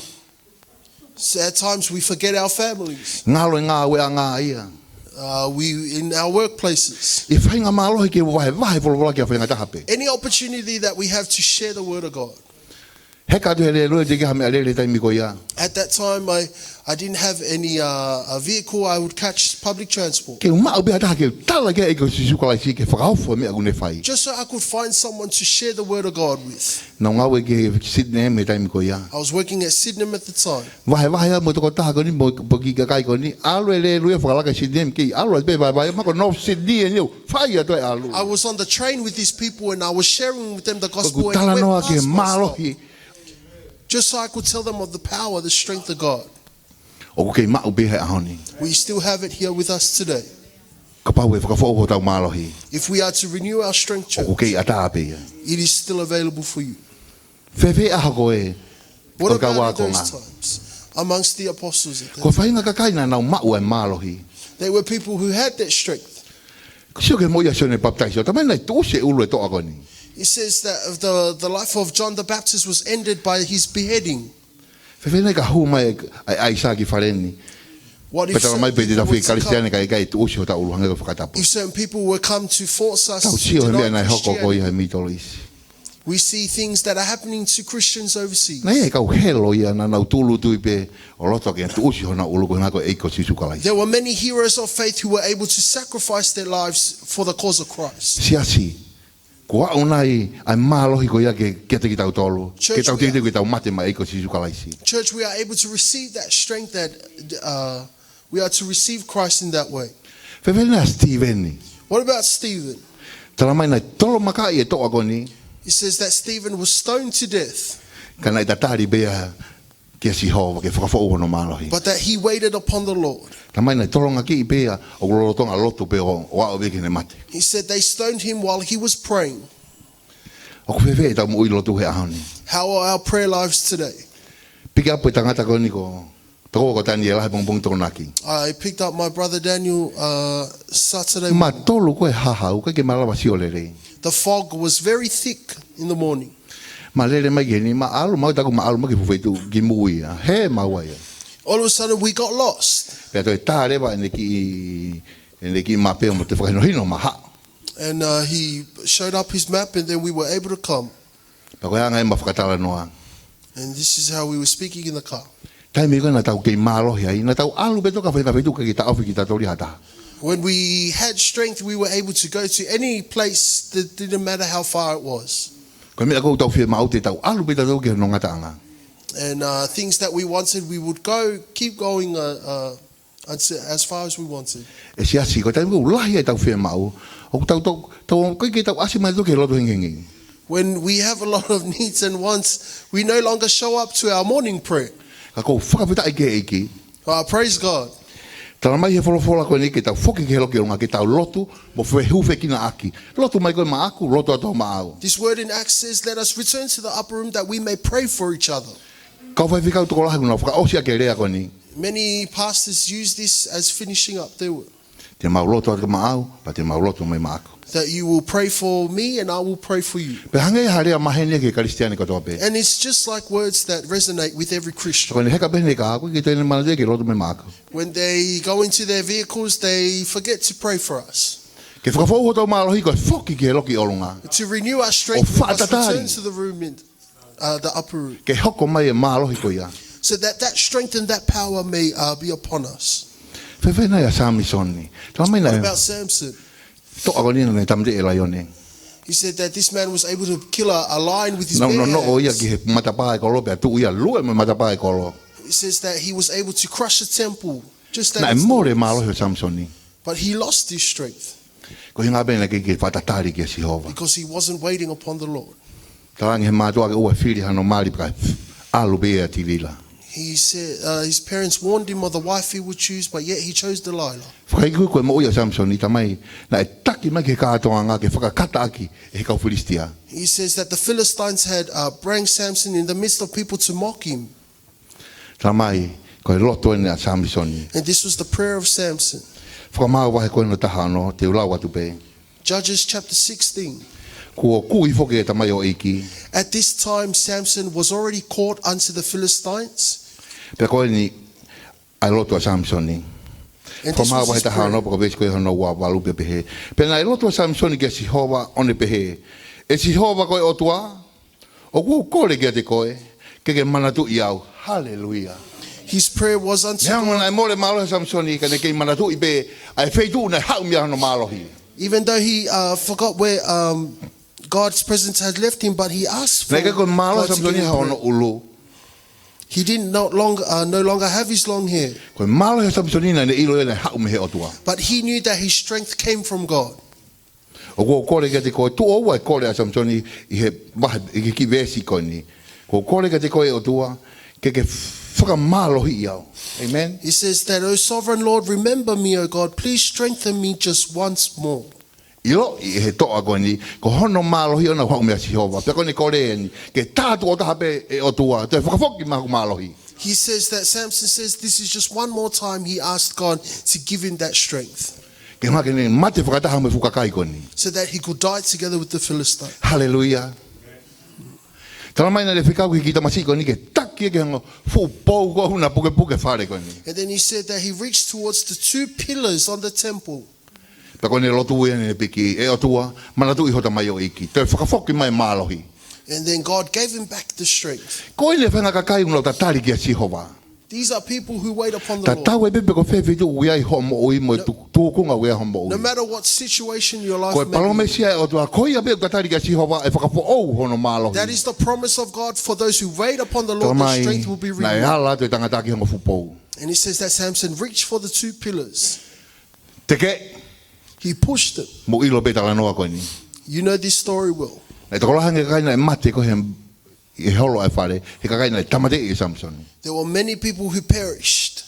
So at times we forget our families. Ngalo e ngāueʻanga ia. Uh, we in our workplaces. ʻI he faʻahinga mālohi ke vahevahe folofola ki ha faʻahinga taha pē. Any opportunity that we have to share the word of God. He ka tu he lēlue te ke ha meʻalele taimi ko ia. At that time, I, I didn't have any uh, a vehicle I would catch public transport. Ke u maʻu pē ha taha ke u tala ki ai e ʻEiki ko Sīsū Kalaisi ke fakaofo e meʻa ʻoku ne fai. Just so I could find someone to share the word of God with. Naʻa ku ngāue ki Sydney he taimi ko ia. I was working at Sydenham at the time. Vahevahe au mo e tokotaha ko eni mo e kiʻi kakai ko eni. ʻAlu e lēlue fakalaka Sydney ki ʻalu pē vahevahe ma ko North Sydney eni ʻo fai atu e ʻalu. I was on the train with these people and I was sharing with them the gospel Ko and it went talanoa ki he past my stop. Mālohi. Just so I could tell them of the power, the strength of God. ʻOku kei maʻu pē he ʻaho ni. We still have it here with us today. Kapau ʻe fakafoʻou hotau mālohi, If we are to renew our strength, church, ʻoku kei ʻatā pē ia. It is still available for you. Fēfē ʻaho ko ē What ʻo e kau about in ākonga? Those times amongst the apostles? At that Ko e faʻahinga kakai naʻa nau maʻu e mālohi. They were people who had that strength. Sio ki he moʻui ʻa Sione Papitaiso, talamai naʻe tuʻusi e ʻulu e toʻa ko eni. It says that the, the life of John the Baptist was ended by his beheading. Fēfē naʻe ka hū mai ʻa e ʻaisā ki fale ni. What Pea if talamai certain pē te people tau were fie to come? Kalisitiane kae ʻikai tuʻusi hotau ʻulu, hangē ko e fakatapu. If certain people were come to force us Tau to sio he deny meʻa naʻe hoko ko Christianity, ia he Middle East. We see things that are happening to Christians overseas. Naʻe ʻi ai e kau helo ia naʻa nau tūʻulutui pē ʻo loto ke tuʻusi honau ʻulu ko e ngako ʻEiki ko Sīsū Kalaisi. There were many heroes of faith who were able to sacrifice their lives for the cause of Christ. Siasi, ko e ʻuhinga ia ʻa e mālohi ko ia ke, kiate kitautolu. Church, Ke tau we are- titi ke tau mate maʻa e ʻEiki ko Sīsū Kalaisi. Church, we are able to receive that strength that uh, we are to receive Christ in that way. Fēfē ʻa Sitīveni? What about Stephen? Tala mai naʻe tolomakaʻi e toʻa ko eni. It says that Stephen was stoned to death, Ka naʻe tatali pē ia kia Sihova ke fakafoʻou hono mālohi. but that he waited upon the Lord. Tala mai naʻe tolongakiʻi pē ia ʻo lolotonga lotu pē ʻo, ʻo aʻu pē ki heʻene mate. He said they stoned him while he was praying. ʻOku fēfē ʻetau moʻui lotu he ʻaho ni? How are our prayer lives today? Piki ʻapu e tangata ko eni ko, toko ko Taniela he pongipongi Tokonaki. I picked up my brother Daniel uh, Saturday. Matolu ko e hahau, ʻikai ke malava sio lelei. The fog was very thick in the morning. Mālele mai ki heni, māʻalu, mau taku māʻalu mai ki he fuʻu feituʻu ki mui ia. Hē maua ia. All of a sudden, we got lost. Pea toe tā leva ʻene kiʻi, ʻene kiʻi mape mo te fakahinohino maha. And uh, he showed up his map, and then we were able to come. Pea ko e anga ia ʻema fakatalanoa. And this is how we were speaking in the car. Taimi ko ē naʻa tau kei mālohi ai, naʻa tau ʻalu pē toka fai ngā feituʻu ʻikai ke taʻofi kitautolu ʻe ha taha. When we had strength, we were able to go to any place that didn't matter how far it was. Ko e meʻa ʻoku tau fiemaʻu te tau ʻalu pē tautolu ki hono ngataʻanga. And uh, things that we wanted, we would go, keep going uh, uh, as, as far as we wanted. ʻE siasi, ko e taimi ʻoku lahi ai ʻetau fiemaʻu, ʻoku tau, tau, tau, ʻikai ke tau ʻasi mai tautolu ki he lotu hengihengi. When we have a lot of needs and wants, we no longer show up to our morning prayer. Ka ʻoku ou fakafetaʻi ki he ʻEiki. Uh, praise God. Tala mai he folofola ko eni ke tau foki ki he loki ʻolunga ke tau lotu mo fehūfekinaʻaki. Lotu mai koe maʻaku, lotu atu maʻau. This word in Acts says, "Let us return to the upper room that we may pray for each other." Kau faifekau tokolahi ʻoku nau fakaʻosi ʻaki e lea ko eni. Many pastors use this as finishing up their work. Te mau lotu atu maʻau, pea te mau lotu mai maʻaku. That you will pray for me and I will pray for you. Pea hangē ha lea maheni ki he Kalisitiane kotoa pē. And it's just like words that resonate with every Christian. Ko ʻene heka pē ʻene kā, ʻoku ʻikai ke toe ne manatu ke lotu mai maʻaku. When they go into their vehicles, they forget to pray for us. Ke fakafoʻou hotau mālohi ko e foki ki he loki ʻolunga. To renew our strength, ʻO we must fakatatali. Return to the room in uh, the upper room. Ke hoko mai e mālohi ko ia. So that that strength and that power may uh, be upon us. Fēfē nai ʻa Samisoni? Tala mai What naʻe about Samson? toʻa ko eni naʻe tāmateʻi e laione. He said that this man was able to kill a, a lion with his Naʻe bare nonoʻo ia hands. Ki he matapā e kolo pea tuʻu ia lue mo e matapā e kolo. He says that he was able to crush a temple. Just that Naʻe mole mālohi ʻo Samisoni. But he lost his strength. Ko e ʻuhinga pē naʻe ʻikai ke fakatatali kia Sihova. Because he wasn't waiting upon the Lord. Talaange he mātuʻa ke ʻoua ʻe fili hano mali pea ʻalu pē ia ʻia Tilila. He said uh, his parents warned him of the wife he would choose, but yet he chose Delilah. Fakaiku ko e moʻui ʻa Samisoni, tala mai naʻe taki mai ki he kātoanga ke fakakataʻaki ʻe he kau Filisitia. He says that the Philistines had uh, brang Samson in the midst of people to mock him. Tala mai ko e lotu eni ʻa Samisoni. And this was the prayer of Samson. Fakamaau vahe ko ena taha ono, te u lau atu pē. Judges chapter sixteen. Kuo kui foki e tamaioʻeiki. At this time, Samson was already caught unto the Philistines. Pea ko eni ʻa e lotu ʻa Samisoni. And this Fakamaau was vahe his taha prayer. Ono, pea ko e veesi ko ē hono ua valu pea pehē. Pea naʻe lotu ʻa Samisoni kia Sihova ʻo ne pehē, ʻE Sihova ko e ʻOtua, ʻoku ou kole kiate koe, ke ke manatuʻi au. Haleluia. His prayer was unto Neongo God. Naʻe mole mālohi ʻa Samisoni, ka ne kei manatuʻi pē ʻa e feituʻu naʻe haʻu mei ai hono mālohi. Even though he uh, forgot where um, God's presence had left him, but he asked for Naʻe ʻikai ko e mālohi ʻa God to give Samisoni him ha ono prayer. ʻulu. He didn't no longer, uh, no longer have his long hair, Ko e mālohi ʻa Samisoni naʻa ne ʻilo ia naʻe haʻu mei he ʻOtua. but he knew that his strength came from God. ʻOku ou kole kiate koe, tuʻo ua e kole ʻa Samisoni ʻi he vahe, ʻi he kiʻi veesi ko eni. ʻOku ou kole kiate koe ʻe ʻOtua, ke ke fakamālohiʻi au. Amen. He says that, "O sovereign Lord, remember me, O God, please strengthen me just once more." ʻIloʻi ʻe he toʻa ko eni, ko hono mālohi ʻoʻona ʻoku haʻu mei a Sihova. Pea ko ʻene kole eni, ke tā tuʻo taha pē ʻe ʻOtua, toe fakafoki mai hoku mālohi. He says that Samson says this is just one more time he asked God to give him that strength Ke hanga ke ne mate fakataha mo e fuʻu kakai ko eni. so that he could die together with the Philistine. Haleluia. Tala mai naʻe fekau ki he kiʻi tamasiʻi ko eni ke taki ki he ongo fuʻu pou ko ena pukepuke fale ko eni. And then he said that he reached towards the two pillars on the temple. Pea ko ʻene lotu ia ʻene piki, ʻE ʻOtua, manatuʻi ho tamaioʻeiki. Toe fakafoki mai mālohi. And then God gave him back the strength. Ko eni e faʻahinga kakai ʻoku nau tatali kia Sihova. These are people who wait upon the Lord. Tatau ai pē pe ko fē feituʻu ʻoku ʻi ai hoʻo moʻui mo e tu- tuʻunga ʻoku ʻi ai hoʻo moʻui. No matter what situation your life Ko e may be, palōmesi ia ʻa e ʻOtua, ko ia pē ʻoku tatali kia Sihova ʻe fakafoʻou hono mālohi. That is the promise of God for those who wait upon the Lord. Their Talamai, strength will be naʻe renewed. ala atu e tangata ki he ongo fupou. And it says that Samson reached for the two pillars. Teke, He pushed it. mou ʻilo pē talanoa ko eni. You know this story well. Naʻe tokolahi ange e kakai naʻe mate ko ē he holo ʻa e fale, he kakai naʻe tāmateʻi ʻe Samisoni. There were many people who perished.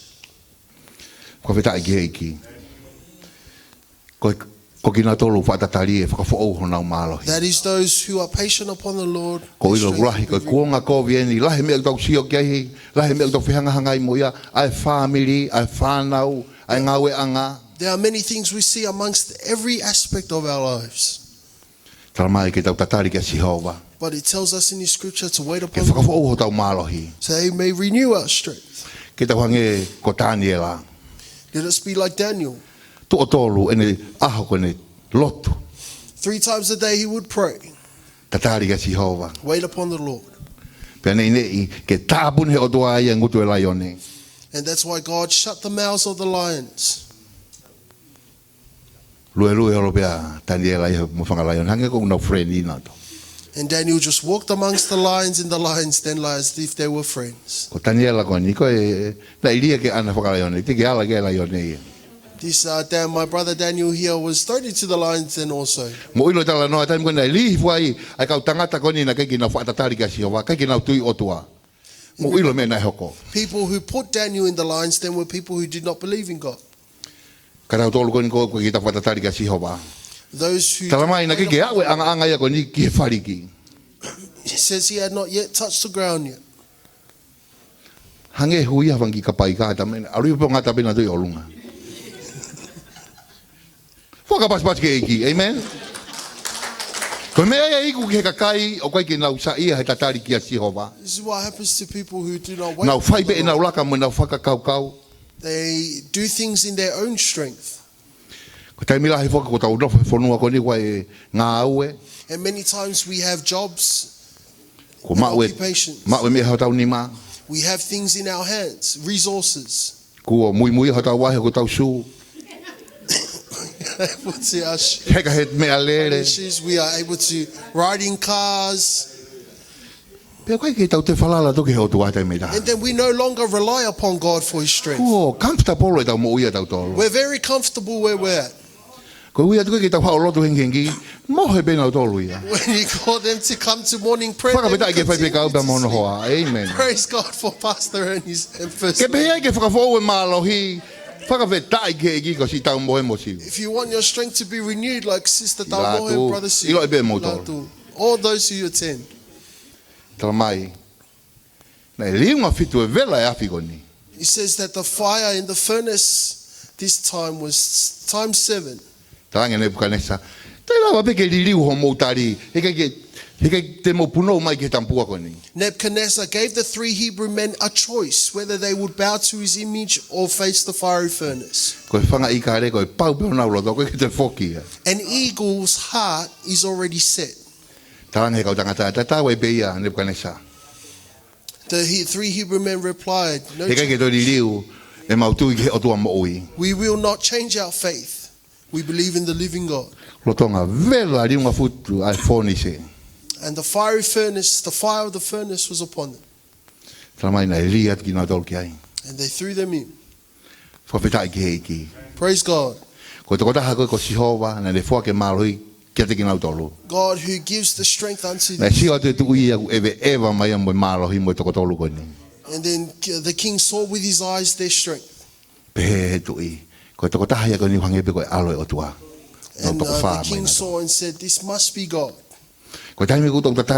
Fakafetaʻi ki he ʻEiki. Ko, ko kinautolu ʻoku fakatatali ʻe fakafoʻou honau mālohi. That is those who are patient upon the Lord. Ko Their ʻilo strength lahi, ko will e be renewed. kuonga ko eni, lahi e meʻa ʻoku tau sio ki ai, lahi e meʻa ʻoku tau fehangahangai mo ia, ʻa e fāmili, ʻa e fānau, ʻa e ngāueʻanga. There are many things we see amongst every aspect of our lives. Talamai ke tau tatali kia Sihova. But it tells us in his scripture to wait Ke upon the Lord fakafoʻou hotau mālohi. so he may renew our strength. Ke tau hangē ko Taniela. Let us be like Daniel. Tuʻo tolu ʻene ʻaho ko ʻene lotu. Three times a day he would pray. Tatali kia Sihova. Wait upon the Lord. Pea neʻineʻi ke tāpuni ʻe he ʻOtua ia e ngutu ʻo e laione. And that's why God shut the mouths of the lions. Luelue holo pē ʻa Taniela ia mo e fanga laione. Hangē ko ʻenau friend ʻi nato. And Daniel just walked amongst the lions in the lions' den like as if they were friends. Ko Taniela ko eni ko e, naʻe ʻilia ke ʻana fanga laione, teʻeki ala ki he laione ia. This, uh, Dan, my brother Daniel here was thrown into the lions' den also. Mou ʻilo e talanoa, taimi ko ē naʻe lī hifo ai ʻa e kau tangata ko eni naʻe ʻikai ke nau fakatatali kia Sihova, ʻikai ke nau tui ʻOtua. Mou ʻilo e meʻa naʻe hoko. People who put Daniel in the lions' den were people who did not believe in God. Ka tautolu ko eni ʻoku ʻikai ke tau fakatatali kia Sihova. Those who Talamai naʻe ʻikai ke aʻu e ʻangaʻanga ia ko eni ki he faliki. He says he had not yet touched the ground yet. Hangē hui ia fanga kiʻi kapaika, talamai ʻalu ia pē ʻo ngata pē nautolu ʻi ʻolunga. Fakapasipasi ki he ʻEiki, amen? Ko e meʻa ia ʻoku iku ki he kakai ʻoku ʻikai ke nau saiʻia he tatali kia Sihova. This is what happens to people who do not wait Nau fai upon the pē ʻenau Lord. laka mo ʻenau fakakaukau. They do things in their own strength. Ko e taimi lahi foki ʻoku tau nofo he fonua ko eni ʻoku ʻi ai e ngāue. And many times we have jobs, Kuo maʻu e, occupations. maʻu e meʻa hotau nima. We have things in our hands, resources. Kuo muimui hotau vahe, hotau sū. Able to our sh- Heka he meʻalele. issues, we are able to ride in cars. Pea ʻoku ʻikai ke tau toe falala atu ki he ʻOtua he taimi ʻe taha. And then we no longer rely upon God for his strength. Kuo comfortable ʻetau moʻui ʻatautolu. We're very comfortable where we're at. Ko e ui atu ke tau haʻu ʻo lotu hengihengi, mohe pē nautolu ia. When you call them to come to morning prayer, they will Fakafetaʻi ki he continue faifekau to pea mo hono sleep. hoa. Amen. Praise God for Pastor Ernie's and first. Ke pehē ai ke fakafoʻou e mālohi, fakafetaʻi ki he ʻEiki ko siʻi tau mohe mo siu. If you want your strength to be renewed like Sister Latu, Taumohe and Brother Sue, ʻilo pē moutolu. Latu, all those who attend. Talamai, naʻe liunga fitu e vela e afi ko eni. He says that the fire in the furnace this time was times seven. Talaange ʻe Nepukanesa, te lava pē ke liliu hoʻomou tali, he ʻikai ke, he ʻikai te mou punou mai ki he tamapua ko eni. Nebuchadnezzar gave the three Hebrew men a choice whether they would bow to his image or face the fiery furnace. Ko e fanga ʻikale, ko e pau pē honau loto, ʻoku ʻikai ke toe foki ia. An eagle's heart is already set. Talaange ʻe he kau tangata, tatau ai pē ia Nepukanesa. The he, three Hebrew men replied, "No, He ʻikai ke change. Toe liliu ʻemau tui ki he ʻOtua moʻui. We will not change our faith. We believe in the living God." Lolotonga vela liunga fitu ʻa e fōnise. And the fiery furnace, the fire of the furnace was upon them. Talamai naʻe lī atu kinautolu ki ai. And they threw them in. Fakafetaʻi ki he ʻEiki. Praise God. Ko e tokotaha ko ē ko Sihova, naʻa ne foaki e mālohi kiate kinautolu. God who gives the strength unto Naʻe the sio atu e tuʻi ia ʻoku ʻeveʻeva mai ia mo e mālohi mo e toko tolu ko eni. And then the king saw with his eyes their strength. Pehē ʻe he tuʻi, ko e tokotaha ia ko eni ʻoku hangē pē ko e ʻAlo ʻo e ʻOtua. Nau And toko uh, fā the king mai. Saw and said, "This must be God." Ko e taimi ʻoku tau tatali